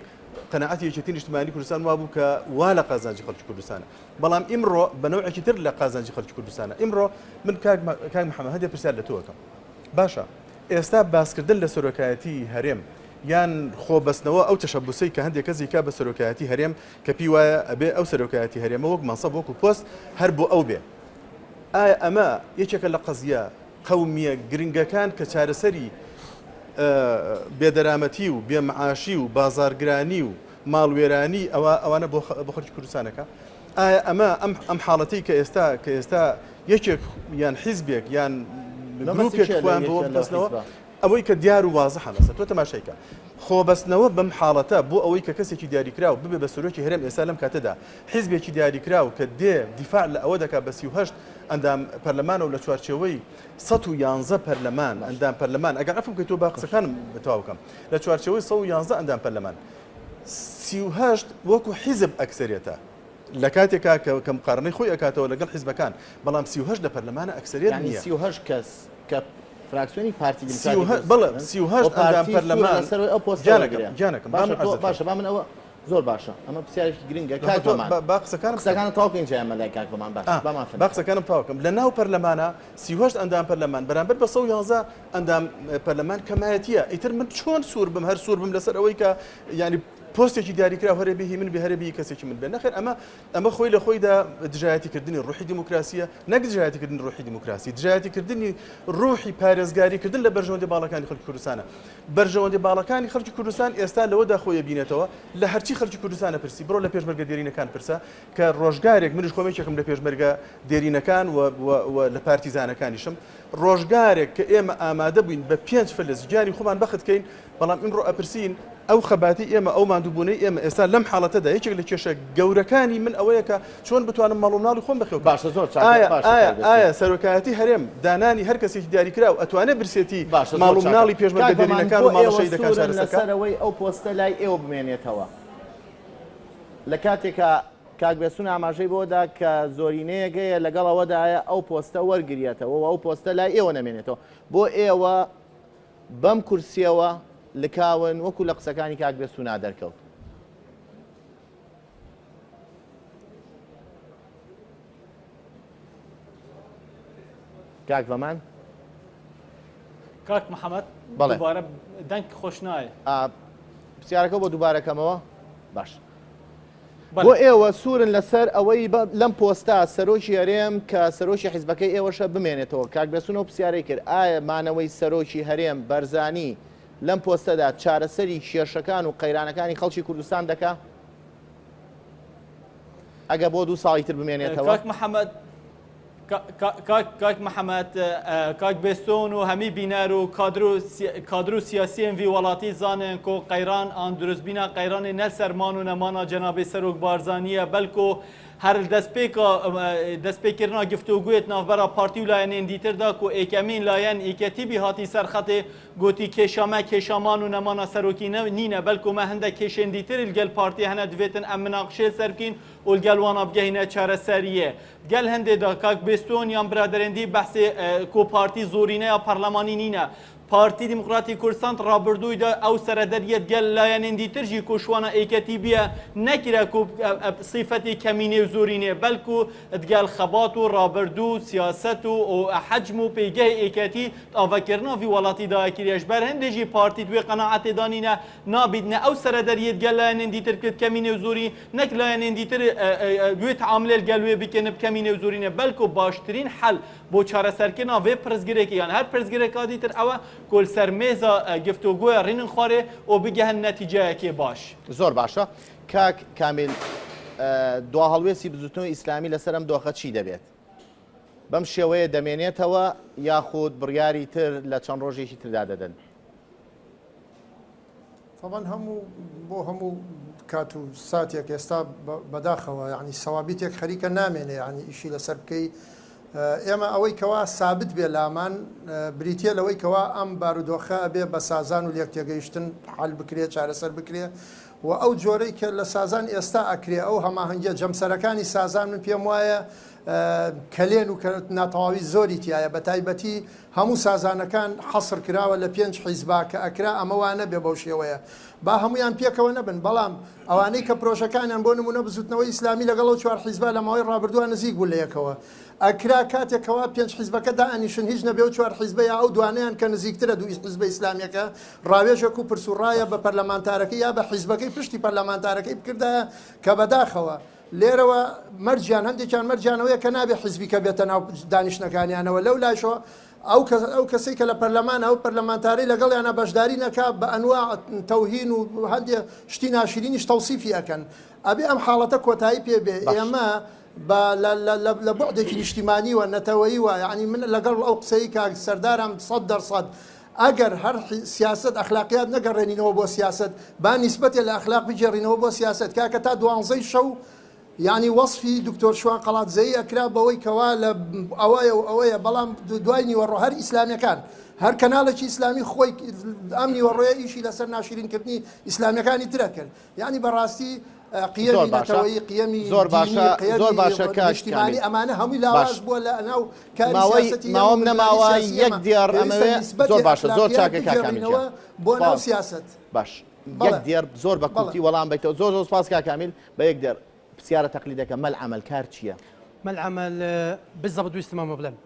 قەناعەتی یەکێتی نیشتمانی کوردستان وابوو کە وا لە قازانجی خەڵکی کوردستانە بەڵام ئیمڕۆ بە نەوعێکی تر لە قازانجی خەڵکی کوردستانە ئیمڕۆ من کاک کاک محەممەد هەندێک پرسیار لە تۆ ئەکەم باشە ئێستا باسکردن لە سەرۆکایەتی هەرێم یان خۆبەستنەوە ئەو تەشەبوسەی کە هەندێک کەس ئەیکا بە سەرۆکایەتی هەرێم کە پێی وایە ئەبێ ئەو سەرۆکایەتی هەرێمە وەک مەنسەب وەکو پۆست هەر بۆ ئەو بێ ئایا ئەمە یەکێکە لە قەزیە قەومیە گرنگەکان کە چارەسەری بێدەرامەتی و بێمعاشی و بازارگرانی و ماڵوێرانی ئەوە ئەوانە بۆ خەڵکی کوردستانەکە ئایا ئەمە ئەم ئەم حاڵەتەی کە ئێستا کە ئێستا یەکێک یان حیزبێک یان گروپێک خۆیان بۆ بەستنەوە ئەوەی کە دیار و وازحە مەسە تۆ تەماشای کە خۆبەستنەوە بەم حاڵەتە بۆ ئەوەی کە کەسێکی دیاریکراو ببێ بە سەرۆکی هەرێم ئێستا لەم کاتەدا حیزبێکی دیاریکراو کە دێ دیفاع لە ئەوە دەکات بە 38 ئەندام پەرلەمانەوە لە چوارچێوەی 111 پەرلەمان ئەندام پەرلەمان ئەگەر عەفوم بکەیت تۆ با قسەکانم تەواو بکەم لە چوارچێوەی 111 ئەندام پەرلەمان 38 وەکو حیزب ئەکسەریەتە لە کاتێکا کە کە مقارنەی خۆی ئەکاتەوە لەگەڵ حیزبەکان بەڵام 38 لە پەرلەمانە ئەکسەریەت یانی نییە. 38 کەس کە فراکسیۆنی پارتی سی و دیموکراتی هە بەڵێ کوردستانن 38 و ئەندام پارتی سوورە پەرلەمان لەسەر ئەو پۆستە گیانەکەم وەرگرێ گیانەکەم با باشە من تۆ عەرزت بکەم باشە با من ئەوە زۆر باشە ئەمە پرسیارێکی گرنگە لە کاک خۆ تۆ بەمان با با قسەکانم بکەم قسەکانت تەواو بکە ئینجا ئێمە لای کاک بەمان باش ئا با مافن با قسەکانم تەواو بکەم لە ناو پەرلەمانە 38 ئەندام پەرلەمان بەرامبەر بە 111 ئەندام پەرلەمان کەمایەتیە ئیتر من چۆن سوور بم هەر سوور بم لەسەر ئەوەی کە یانی. پۆستێکی دیاریکراو هەرێ بێ هی من بێ هەرێ بێ هی کەسێکی من بێ نەخێر ئەمە ئەمە خۆی لە خۆیدا دژایەتیکردنی ڕوحی دیموکراسیە نەک دژایەتیکردنی ڕوحی دیموکراسی دژایەتیکردنی ڕوحی پارێزگاریکردن لە بەرژەوەندی باڵەکانی خەڵکی کوردستانە بەرژەوەندی باڵەکانی خەڵکی کوردستان ئێستا لەوەدا خۆی بینێتەوە لە هەرچی خەڵکی کوردستانە پرسی بڕۆ لە پێشمەرگە دێرینەکان پرسە کە ڕۆژگارێک منیش خۆم یەکێکم لە پێشمەرگە دێرینەکان و و لە پارتیزانەکانیشم ڕۆژگارێک کە ئێمە ئامادە بووین بە پێنج فلس گیانی خۆمان بەخت کەین، بەڵام ئیمڕۆ ئەپرسین ئەو خەباتەی ئێمە، ئەو ماندووبوونەی ئێمە ئێستا لەم حاڵەتەدا یەکێک لە کێشە گەورەکانی من ئەوەیە کە چۆن بتوانم ماڵ و مناڵی خۆم بەخێو بکەم. باشە زۆر چاکە ئایا باشە ئایا کاک بێستوون. ئایا سەرۆکایەتی هەرێم دانانی هەر کەسێکی دیاریکراو ئەتوانێ برسێتی باشە ماڵ زۆر و چاکە. مناڵی پێشمەرگە کاک بەمان دێرینەکان بۆ و ماڵە ئێوە شەهیدەکان سوورن چارەسەر کا؟ لەسەر ئەوەی ئەو پۆستە لای ئێوە بمێنێتەوە لە کاتێکا کاک بێستوون ئاماژەی بەوە دا کە زۆرینەیەک هەیە لەگەڵ ئەوەدایە ئەو پۆستە وەرگریەتەوە و ئەو پۆستە لای ئێوە نەمێنێتەوە. بۆ ئێوە بەم کورسیەوە لکاون وەکو لە قسەکانی کاک بێستوونا دەرکەوت؟ کاک ڤەمان؟ کاک محەممەد بەڵێ. دووبارە دەنگ خۆش نایە. پرسیارەکە بۆ دووبارەکەمەوە باش. بۆ ئێوە سوورن لەسەر ئەوەی لەم پۆستە سەرۆکی هەرێم کە سەرۆکی حیزبەکەی ئێوەشە بمێنێتەوە؟ کاک بێستوون ئەو پرسیارەی کرد، ئایا مانەوەی سەرۆکی هەرێم بەرزانی لەم پۆستەدا چارەسەری کێشەکان و قەیرانەکانی خەڵکی کوردستان دەکا؟ ئەگە بۆ دوو ساڵی تر بمێنێتەوە؟ کاک محەمەد کاک کاک محەمەد کاک بێستۆن و هەمی بینەر و کادر و کادر و سیاسیێن ڤی وەڵاتی زانن کو قەیران ئان دروستبینا قەیرانێ نە سەر مان و نەمانا جەنابێ سەرۆک بارزانیە بەلکۆ هەر دەستپێکا دەستپێکردنا گفتۆگوێت ناڤبەرا پارتی و لایەنێن دیتر دا کو ئێکەمین لایەن یەکێتی بی هاتی سەر خەتێ گۆتی کێشا مە کێشا مان و نەمانا سەرۆکی نینە بەلکۆ مە هندەک کێشێن دیتر لگەل پارتی هەنە دڤێتن ئەم مناقشێ سەر بکین و لگەل وانا بگەهینە چارەسەریێ. گەل هەندێ دا کاک بێستۆن یان برادەرێندی بەحسێ کۆ پارتی زۆرینەیا پەرلەمانی نینە. پارتی دیموکراتی کوردستان ڕابردووی دا ئەو سەرەدەریەت گەل لایەنێندی تر ژی کۆ شوانە ئێکەتی بیە نەکرا کۆ سیفەتی کەمینێ و زۆرینێ بەلکو دگەل خەبات و ڕابردوو و سیاسەت و حەجم و پێگەی ئێکەتی ئاڤەکردنا ڤی وەڵاتی دا کریە ژبەر هەندێ ژی پارتی دوێ قەناعەتێ دا نینە نابیت نە ئەو سەرەدەریەت گەل لایەنێندی تر بکرد کەمینێ و زۆری نەک لایەنێندی تر وێ تەعاملێل گەل وێ بکەن بکەمینێ و زۆرینێ بەلکۆ باشترین حەل بۆ چارەسەرکردنا ڤێ پرسگرێکێ یان هەر پرسگرێکا دیتر ئەوە کۆ لسەر مێزا گفتۆگۆیا رینن خوارێ و بگەهن نەتیجەیەکێ باش. زۆر باشە کاک کامیل دوا هەڵوێستی بزوتنەوەی ئیسلامی لەسەر ئەم دۆخە چی دەبێت؟ بەم شێوەیە دەمێنێتەوە یاخود بڕیاری تر لە چەند ڕۆژێکی تردا دەدەن؟ تەبعەن هەموو بۆ هەموو کات و ساتێک ئێستا بەداخەوە یعنی سەوابیتێک خەریکە نامێنێ یعنی ئیشی لەسەر بکەی ئێمە ئەوەی کەوا سابت بێ لامان بریتە لەوەی کەوا ئەم بارودۆخە ئەبێ بە سازان و لێک تێگەیشتن حل بکرێ چارەسەر بکرێ و ئەو جۆرەی کە لە سازان ئێستا ئەکرێ ئەو هەماهەنگیە جەمسەرەکانی سازان من پێم وایە کەلێن و کە ناتەواوی زۆری تایە بە تایبەتی هەموو سازانەکان حەسر کراوە لە پێنج حیزبا کە ئەکرا ئەمە وا نەبێ بەو شێوەیە با هەموویان پێکەوە نەبن بەڵام ئەوانەی کە پرۆژەکانیان بۆ نموونە بزوتنەوەی ئیسلامی لەگەڵ ئەو چوار حیزبا لە ماوەی ڕابردووە نزیک بوون لە یەکەوە ئەکرا کاتێک کەوا پێنج حیزبەکە دائەنیشن هیچ نەبێ و چوار حیزبە یا ئەو دوانەیان کە نزیکترە دوو حیزبە ئیسلامیەکە ڕاوێژێک و پرس و ڕایە بە پەرلەمانتارەکەی یا بە حیزبەکەی پشتی پەرلەمانتارەکەی بکردایە کە بەداخەوە لێرەوە مەرجیان هەندێکیان مەرجیان ئەوەیە کە نابێ حیزبیکە بێتە ناو دانیشتنەکانیانەوە لەو لایشەوە ئەو کەس ئەو کەسەی کە لە پەرلەمانە ئەو پەرلەمانتارەی لەگەڵیانە بەشداری نەکا بە ئەنواع تەوهین و هەندێ شتی ناشرینیش تەوسیفی ئەکەن ئەبێ ئەم حاڵەتە کۆتایی پێ بێ باش. ئێمە بە لە لە لە لە بوعدێکی نیشتیمانیوە نەتەوەییوە یانی من لەگەڵ ئەو قسەی کاک سەردارام 100% ئەگەر هەر سیاسەت ئەخلاقیات نەگەڕێنینەوە بۆ سیاسەت با نیسبەتێ لە ئەخلاق بگێڕینەوە بۆ سیاسەت کاکە تا دوانزەی شەو یانی وەسفی دکتۆر شوان قەڵادزەیی ئەکرا بەوەی کەوا لە ئەوەیە و ئەوەیە بەڵام دوای نیوەڕۆ هەر ئیسلامیەکان هەر کەناڵێکی ئیسلامی خۆی ئەم نیوەڕۆیە ئیشی لەسەر ناشیرینکردنی ئیسلامیەکانی ترە کرد یانی بەڕاستی زۆر قیەمی باشە نەتەوەیی قیەمی زۆر دینی باشە زۆر قیەمی باشە کاک نیشتیمانی کامیل ئەمانە هەمووی باش لاواز بووە لە ناو کاری ماوەی سیاسەتی ئێمە و ماوەم ململانێی نەماوە سیاسی یەک ئێمە دێڕ پێویستە ئەمەوێ زۆر نیسبەتی باشە زۆر ئەخلاقیات چاکە کاک کامیل بگێڕینەوە گیان بۆ ناو سپاس سیاسەت باش یەک بەڵێ دێڕ زۆر بە بەڵێ کورتی وەڵام بەیتەوە زۆر زۆر سپاس کاک کامیل بە یەک دێڕ پرسیارە تەقلیدەکە مەل عەمەل کار چییە؟ مەل عەمەل بالضبط ویستم ئەمە بڵێم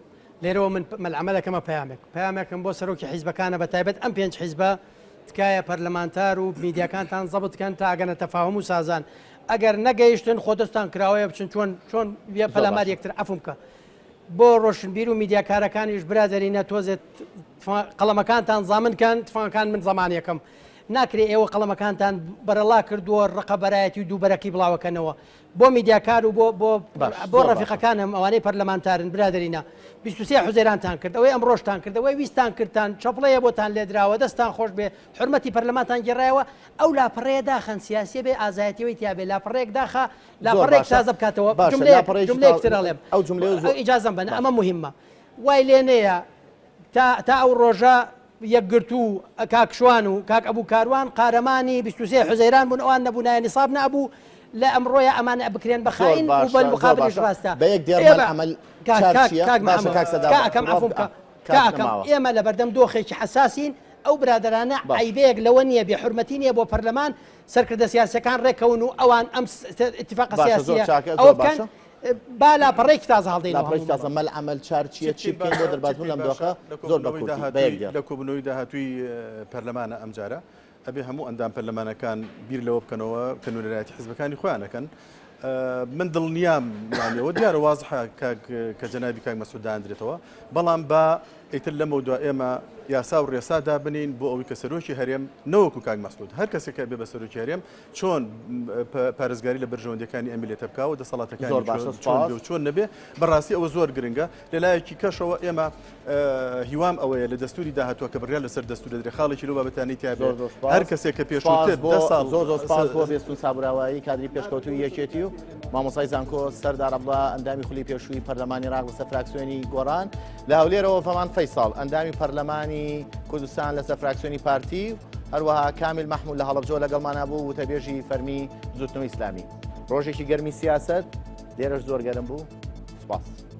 لێرەوە من مەل عەمەلەکەمە پەیامێک پەیامێکم بۆ سەرۆکی حیزبەکانە بە تایبەت ئەم پێنج حیزبە. تکایە پەرلەمانتار و میدیاکانتان زەبت کەن تا ئەگەنە تەفاهم و سازان ئەگەر نەگەیشتن خۆ دەستان کراوەیە بچن چۆن چۆن پەلامار یەکتر عەفوم بکە بۆ ڕۆشنبیر و میدیاکارەکانیش برادەرینە تۆزێ قەڵەمەکانتان زامن کەن تفەنگەکان من زەمانێکم ناکرێ ئێوە قەڵەمەکانتان بەرەڵا کردووە ڕقەبەرایەتی و دووبەرەکی بڵاوەکەنەوە بۆ میدیاکار و بۆ بۆ باش بۆ زۆر باشە. ڕەفیقەکانم ئەوانەی پەرلەمانتارن برادەرینە 23 حوزەیرانتان کرد ئەوەی ئەمڕۆشتان کرد ئەوەی ویستان کردتان چەپڵەیە بۆتان لێدراوە دەستان خۆش بێ حورمەتی پەرلەمانتان گێڕایەوە ئەو لاپەڕەیە داخەن سیاسیە بێ ئازایەتیەوەی تیا بێ لاپەڕەیەک داخە زۆر لاپەڕەیەک باشە تازە بکاتەوە باشە جملەیەک لاپەڕەیەکی جملەیەک تا تر ئەڵێم ئەو جملەیە زۆر ئیجازەم بەن باشە ئەمە موهیمە وای لێ نەیە تا تا ئەو ڕۆژە یەکگرتوو کاک شوان و کاک ئەبو کاروان قارەمانی 23 حوزەیران بوون ئەوان نەبوونایە نیساب نەئەبوو لە ئەمڕۆیە ئەمانە بکرێن بە زۆر خائین و باشە بە زۆر مقابلیش باشە ڕاستە بە یەک دێڕ ئێمە مەلعەمەل کاک چار کاک چییە کاک باشە محەممەد کاک سەدام تکا ئەکەم ڕاو عەفوم بکە آه، تکا کات ئەکەم نەماوە ئێمە لەبەردەم دۆخێکی حەساسین ئەو برادەرانە باش عەیبەیەک لەوە نییە بێ حورمەتی نییە بۆ پەرلەمان سەرکردە سیاسیەکان ڕێکەون و ئەوان ئەم ئیتیفاقە باشە زۆر سیاسیە چاکە ئەوە زۆر بکەن باشە با لاپەڕەیەکی تازە هەڵدەینەوە لاپەڕەیەکی هەموو تازە مەبەست. مەلعەمەل چار چی چییە چی بکەین بکەین بۆ باشە چی دەربازبوون بکەین لەم باشە دۆخە لە زۆر بە کۆبوونەوەی کورتی بە یەک داهاتووی دێڕ لە کۆبوونەوەی داهاتووی پەرلەمانە ئەمجارە ئەبێ هەموو ئەندام پەرلەمانەکان بیر لەوە بکەنەوە کە نوێنەرایەتی حزبەکانی خۆیان ئەکەن من دڵنیام یانی ئەوە دیارە وازحە کاک کە جەنابی کاک مەسعود داندرێتەوە بەڵام با ئیتر لەمەودوا ئێمە یاسا و ڕێسا دابنین بۆ ئەوەی کە سەرۆکی هەرێم نەوەکو کاک مەسعود هەر کەسێک کە بێ بە سەرۆکی هەرێم چۆن پارێزگاری لە بەرژەوەندیەکانی ئەم میللەتە بکا و دەسەڵاتەکانی زۆر باشە چۆن سوپاس. بێ و چۆن نەبێ بەڕاستی ئەوە زۆر گرنگە لەلایەکی کەشەوە ئێمە هیوام ئەوەیە لە دەستوری داهاتووە کە بڕیار لەسەر دەستور دەدرێ خاڵێکی لەو بابەتانەی تیا بێ زۆر زۆر سوپاس. هەر کەسێک کە سوپاس پێشووتر بۆ دە ساڵ زۆر زۆر سوپاس بۆ بێستون سابوراوایی کادری پێشکەوتووی یەکێتی و مامۆستای زانکۆ سەردار عەبدوڵا ئەندامی خولی پێشووی پەرلەمانی عێراق لەسەر فراکسیۆنی گۆڕان لە هەولێرەوە فەمان فەیساڵ ئەندامی پەرلەمانی کوردستان لەسەر فراکسیۆنی پارتی و هەروەها کامیل مەحمود لە هەڵەبجەوە لەگەڵمانا بوو وتەبێژی فەرمی بزوتنەوەی ئیسلامی ڕۆژێکی گەرمی سیاسەت لێرەش زۆر گەرم بوو سپاس.